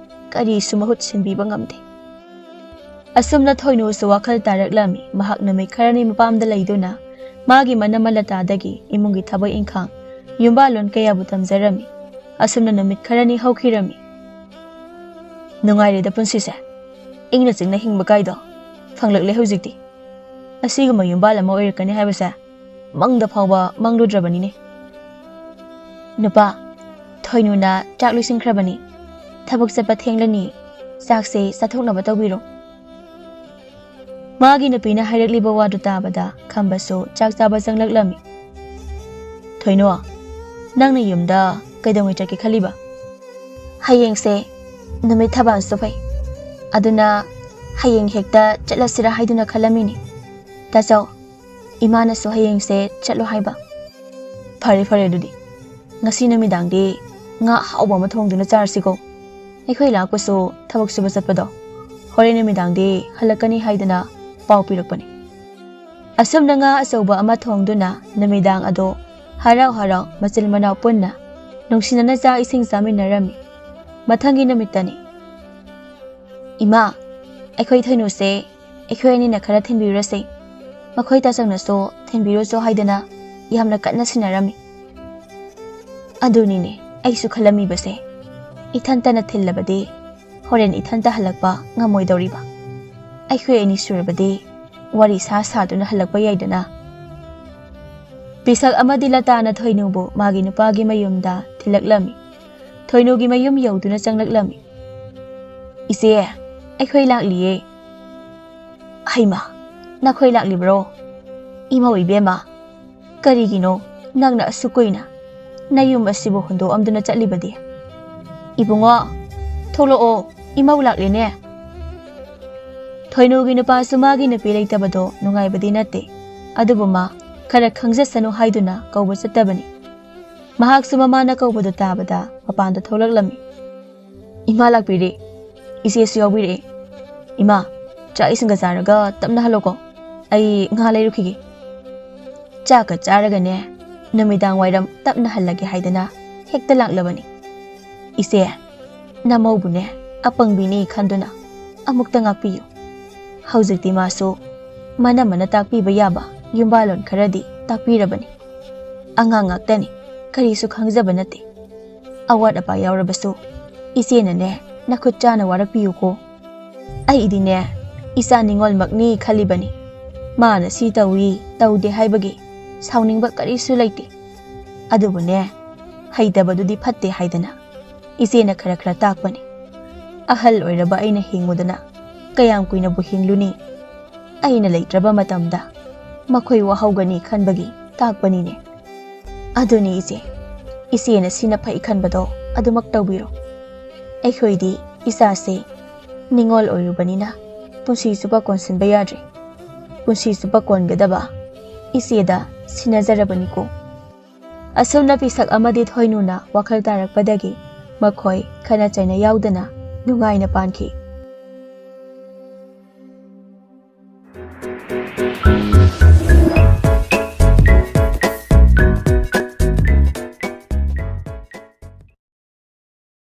ꯀꯔꯤꯁꯨ ꯃꯍꯨꯠ ꯁꯤꯟꯕꯤꯕ ꯉꯝꯗꯦ꯫ ꯑꯁꯨꯝꯅ ꯊꯣꯏꯅꯨꯁꯨ ꯋꯥꯈꯜ ꯇꯥꯔꯛꯂꯝꯃꯤ꯫ ꯃꯍꯥꯛ ꯅꯨꯃꯤꯠ ꯈꯔꯅꯤ ꯃꯄꯥꯝꯗ ꯂꯩꯗꯨꯅ ꯃꯥꯒꯤ ꯃꯅꯝꯃ ꯂꯇꯥꯗꯒꯤ ꯏꯃꯨꯡꯒꯤ ꯊꯕꯛ ꯏꯪꯈꯥꯡ, ꯌꯨꯝꯕꯥꯜꯂꯣꯟ ꯀꯌꯥꯕꯨ ꯇꯝꯖꯔꯝꯃꯤ꯫ ꯑꯁꯨꯝꯅ ꯅꯨꯃꯤꯠ ꯈꯔꯅꯤ ꯍꯧꯈꯤꯔꯝꯃꯤ꯫ ꯅꯨꯡꯉꯥꯏꯔꯦꯗ ꯄꯨꯟꯁꯤꯁꯦ, ꯏꯪꯅ ꯆꯤꯛꯅ ꯍꯤꯡꯕ ꯀꯥꯏꯗꯣ ꯐꯪꯂꯛꯂꯦ ꯍꯧꯖꯤꯛꯇꯤ꯫ ꯑꯁꯤꯒꯨꯝꯕ ꯌꯨꯝꯕꯥꯜ ꯑꯃ ꯑꯣꯏꯔꯛꯀꯅꯤ ꯍꯥꯏꯕꯁꯦ ꯃꯪꯗ ꯐꯥꯎꯕ ꯃꯪꯂꯨꯗ꯭ꯔꯕꯅꯤꯅꯦ꯫ ꯅꯨꯄꯥ, ꯊꯣꯏꯅꯨꯅ ꯆꯥꯛ ꯂꯣꯏꯁꯤꯟꯈ꯭ꯔꯕꯅꯤ꯫ ꯊꯕꯛ ꯆꯠꯄ ꯊꯦꯡꯂꯅꯤ꯫ ꯆꯥꯛꯁꯦ ꯆꯥꯊꯣꯛꯅꯕ ꯇꯧꯕꯤꯔꯣ꯫" ꯃꯥꯒꯤ ꯅꯨꯄꯤꯅ ꯍꯥꯏꯔꯛꯂꯤꯕ ꯋꯥꯗꯨ ꯇꯥꯕꯗ ꯈꯝꯕꯁꯨ ꯆꯥꯛ ꯆꯥꯕ ꯆꯪꯂꯛꯂꯝꯃꯤ꯫ "ꯊꯣꯏꯅꯣ, ꯅꯪꯅ ꯌꯨꯝꯗ ꯀꯩꯗꯧꯉꯩ ꯆꯠꯀꯦ ꯈꯜꯂꯤꯕ?" "ꯍꯌꯦꯡꯁꯦ ꯅꯨꯃꯤꯠ ꯊꯕꯥꯜꯁꯨ ꯐꯩ, ꯑꯗꯨꯅ ꯍꯌꯦꯡ ꯍꯦꯛꯇ ꯆꯠꯂꯁꯤꯔꯥ ꯍꯥꯏꯗꯨꯅ ꯈꯜꯂꯝꯃꯤꯅꯤ꯫ ꯇꯥꯆꯧ, ꯏꯃꯥꯅꯁꯨ ꯍꯌꯦꯡꯁꯦ ꯆꯠꯂꯣ ꯍꯥꯏꯕ꯫" "ꯐꯔꯦ ꯐꯔꯦ, ꯑꯗꯨꯗꯤ ꯉꯁꯤ ꯅꯨꯃꯤꯗꯥꯡꯗꯤ ꯉꯥ ꯑꯍꯥꯎꯕ ꯑꯃ ꯊꯣꯡꯗꯨꯅ ꯆꯥꯔꯁꯤꯀꯣ꯫ ꯑꯩꯈꯣꯏ ꯂꯥꯛꯄꯁꯨ ꯊꯕꯛ ꯁꯨꯕ ꯆꯠꯄꯗꯣ ꯍꯣꯔꯦꯟ ꯅꯨꯃꯤꯗꯥꯡꯗꯤ ꯍꯜꯂꯛꯀꯅꯤ ꯍꯥꯏꯗꯅ ꯄꯥꯎ ꯄꯤꯔꯛꯄꯅꯤ꯫" ꯑꯁꯨꯝꯅ ꯉꯥ ꯑꯆꯧꯕ ꯑꯃ ꯊꯣꯡꯗꯨꯅ ꯅꯨꯃꯤꯗꯥꯡ ꯑꯗꯣ ꯍꯔꯥꯎ ꯍꯔꯥꯎ ꯃꯆꯤꯟ ꯃꯅꯥꯎ ꯄꯨꯟꯅ ꯅꯨꯡꯁꯤꯅꯅ ꯆꯥꯛ ꯏꯁꯤꯡ ꯆꯥꯃꯤꯟꯅꯔꯝꯃꯤ꯫ ꯃꯊꯪꯒꯤ ꯅꯨꯃꯤꯠꯇꯅꯤ꯫ "ꯏꯃꯥ, ꯑꯩꯈꯣꯏ ꯊꯣꯏꯅꯨꯁꯦ ꯑꯩꯈꯣꯏ ꯑꯅꯤꯅ ꯈꯔ ꯊꯤꯟꯕꯤꯔꯨꯔꯁꯦ꯫ ꯃꯈꯣꯏ ꯇꯥꯆꯧꯅꯁꯨ ꯊꯤꯟꯕꯤꯔꯨꯆꯣ ꯍꯥꯏꯗꯅ ꯌꯥꯝꯅ ꯀꯟꯅ ꯁꯤꯟꯅꯔꯝꯃꯤ꯫" "ꯑꯗꯨꯅꯤꯅꯦ ꯑꯩꯁꯨ ꯈꯜꯂꯝꯃꯤꯕꯁꯦ, ꯏꯊꯟꯇꯅ ꯊꯤꯜꯂꯕꯗꯤ ꯍꯣꯔꯦꯟ ꯏꯊꯟꯇ ꯍꯜꯂꯛꯄ ꯉꯝꯃꯣꯏꯗꯧꯔꯤꯕ꯫ ꯑꯩꯈꯣꯏ ꯑꯅꯤ ꯁꯨꯔꯕꯗꯤ ꯋꯥꯔꯤ ꯁꯥ ꯁꯥꯗꯨꯅ ꯍꯜꯂꯛꯄ ꯌꯥꯏꯗꯅ꯫" ꯄꯤꯁꯛ ꯑꯃꯗꯤ ꯂꯇꯥꯅ ꯊꯣꯏꯅꯨꯕꯨ ꯃꯥꯒꯤ ꯅꯨꯄꯥꯒꯤ ꯃꯌꯨꯝꯗ ꯊꯤꯜꯂꯛꯂꯝꯃꯤ꯫ ꯊꯣꯏꯅꯨꯒꯤ ꯃꯌꯨꯝ ꯌꯧꯗꯨꯅ ꯆꯪꯂꯛꯂꯝꯃꯤ꯫ "ꯏꯆꯦ, ꯑꯩꯈꯣꯏ ꯂꯥꯛꯂꯤꯌꯦ꯫" "ꯍꯩꯃꯥ, ꯅꯈꯣꯏ ꯂꯥꯛꯂꯤꯕ꯭ꯔꯣ? ꯏꯃꯧ ꯏꯕꯦꯝꯃ, ꯀꯔꯤꯒꯤꯅꯣ ꯅꯪꯅ ꯑꯁꯨꯛ ꯀꯨꯏꯅ ꯅꯌꯨꯝ ꯑꯁꯤꯕꯨ ꯍꯨꯟꯗꯣꯛꯑꯝꯗꯨꯅ ꯆꯠꯂꯤꯕꯗꯤ? ꯏꯕꯨꯡꯉꯣ, ꯊꯣꯛꯂꯛꯑꯣ, ꯏꯃꯧ ꯂꯥꯛꯂꯦꯅꯦ꯫" ꯊꯣꯏꯅꯨꯒꯤ ꯅꯨꯄꯥꯁꯨ ꯃꯥꯒꯤ ꯅꯨꯄꯤ ꯂꯩꯇꯕꯗꯣ ꯅꯨꯡꯉꯥꯏꯕꯗꯤ ꯅꯠꯇꯦ, ꯑꯗꯨꯕꯨ ꯃꯥ ꯈꯔ ꯈꯪꯖꯁꯅꯨ ꯍꯥꯏꯗꯨꯅ ꯀꯧꯕ ꯆꯠꯇꯕꯅꯤ꯫ ꯃꯍꯥꯛꯁꯨ ꯃꯃꯥꯅ ꯀꯧꯕꯗꯨ ꯇꯥꯕꯗ ꯃꯄꯥꯟꯗ ꯊꯣꯛꯂꯛꯂꯝꯃꯤ꯫ "ꯏꯃꯥ ꯂꯥꯛꯄꯤꯔꯦ, ꯏꯆꯦꯁꯨ ꯌꯥꯎꯕꯤꯔꯛꯑꯦ꯫ ꯏꯃꯥ, ꯆꯥꯛ ꯏꯁꯤꯡꯒ ꯆꯥꯔꯒ ꯇꯞꯅ ꯍꯜꯂꯣꯀꯣ, ꯑꯩ ꯉꯥ ꯂꯩꯔꯨꯈꯤꯒꯦ꯫" ꯆꯥꯛꯀ ꯆꯥꯔꯒꯅꯦ, ꯅꯨꯃꯤꯗꯥꯡ ꯋꯥꯏꯔꯝ ꯇꯞꯅ ꯍꯜꯂꯒꯦ ꯍꯥꯏꯗꯅ ꯍꯦꯛꯇ ꯂꯥꯛꯂꯕꯅꯤ꯫ "ꯏꯆꯦ, ꯅꯃꯧꯕꯨꯅꯦ ꯑꯄꯪꯕꯤꯅꯤ ꯈꯟꯗꯨꯅ ꯑꯃꯨꯛꯇ ꯉꯥꯛꯄꯤꯌꯨ꯫ ꯍꯧꯖꯤꯛꯇꯤ ꯃꯥꯁꯨ ꯃꯅꯝꯃꯅ ꯇꯥꯛꯄꯤꯕ ꯌꯥꯕ ꯌꯨꯝꯕꯥꯜꯂꯣꯟ ꯈꯔꯗꯤ ꯇꯥꯛꯄꯤꯔꯕꯅꯤ꯫ ꯑꯉꯥꯡ ꯉꯥꯛꯇꯅꯤ, ꯀꯔꯤꯁꯨ ꯈꯪꯖꯕ ꯅꯠꯇꯦ꯫ ꯑꯋꯥꯠ ꯑꯄꯥ ꯌꯥꯎꯔꯕꯁꯨ ꯏꯆꯦꯅꯅꯦ ꯅꯈꯨꯠ ꯆꯥꯅ ꯋꯥꯔꯛꯄꯤꯌꯨꯀꯣ꯫ ꯑꯩꯗꯤꯅꯦ ꯏꯆꯥ ꯅꯤꯉꯣꯜꯃꯛꯅꯤ ꯈꯜꯂꯤꯕꯅꯤ꯫ ꯃꯥꯅ ꯁꯤ ꯇꯧꯏ ꯇꯧꯗꯦ ꯍꯥꯏꯕꯒꯤ ꯁꯥꯎꯅꯤꯡꯕ ꯀꯔꯤꯁꯨ ꯂꯩꯇꯦ꯫ ꯑꯗꯨꯕꯨꯅꯦ, ꯍꯩꯇꯕꯗꯨꯗꯤ ꯐꯠꯇꯦ ꯍꯥꯏꯗꯅ ꯏꯆꯦꯅ ꯈꯔ ꯈꯔ ꯇꯥꯛꯄꯅꯤ꯫ ꯑꯍꯜ ꯑꯣꯏꯔꯕ ꯑꯩꯅ ꯍꯤꯡꯉꯨꯗꯅ ꯀꯌꯥꯝ ꯀꯨꯏꯅꯕꯨ ꯍꯤꯡꯂꯨꯅꯤ? ꯑꯩꯅ ꯂꯩꯇ꯭ꯔꯕ ꯃꯇꯝꯗ ꯃꯈꯣꯏ ꯋꯥꯍꯧꯒꯅꯤ ꯈꯟꯕꯒꯤ ꯇꯥꯛꯄꯅꯤꯅꯦ꯫ ꯑꯗꯨꯅꯤ ꯏꯆꯦ, ꯏꯆꯦꯅ ꯁꯤꯅ ꯐꯩ ꯈꯟꯕꯗꯣ ꯑꯗꯨꯃꯛ ꯇꯧꯕꯤꯔꯣ꯫ ꯑꯩꯈꯣꯏꯗꯤ ꯏꯆꯥꯁꯦ ꯅꯤꯡꯉꯣꯜ ꯑꯣꯏꯔꯨꯕꯅꯤꯅ ꯄꯨꯟꯁꯤ ꯆꯨꯞꯄ ꯀꯣꯟꯁꯤꯟꯕ ꯌꯥꯗ꯭ꯔꯦ꯫ ꯄꯨꯟꯁꯤ ꯆꯨꯞꯄ ꯀꯣꯟꯒꯗꯕ ꯏꯆꯦꯗ ꯁꯤꯟꯅꯖꯔꯕꯅꯤꯀꯣ꯫ ꯑꯁꯨꯝꯅ ꯄꯤꯁꯛ ꯑꯃꯗꯤ ꯊꯣꯏꯅꯨꯅ ꯋꯥꯈꯜ ꯇꯥꯔꯛꯄꯗꯒꯤ ꯃꯈꯣꯏ ꯈꯠꯅ ꯆꯩꯅ ꯌꯥꯎꯗꯅ ꯅꯨꯡꯉꯥꯏꯅ ꯄꯥꯟꯈꯤ꯫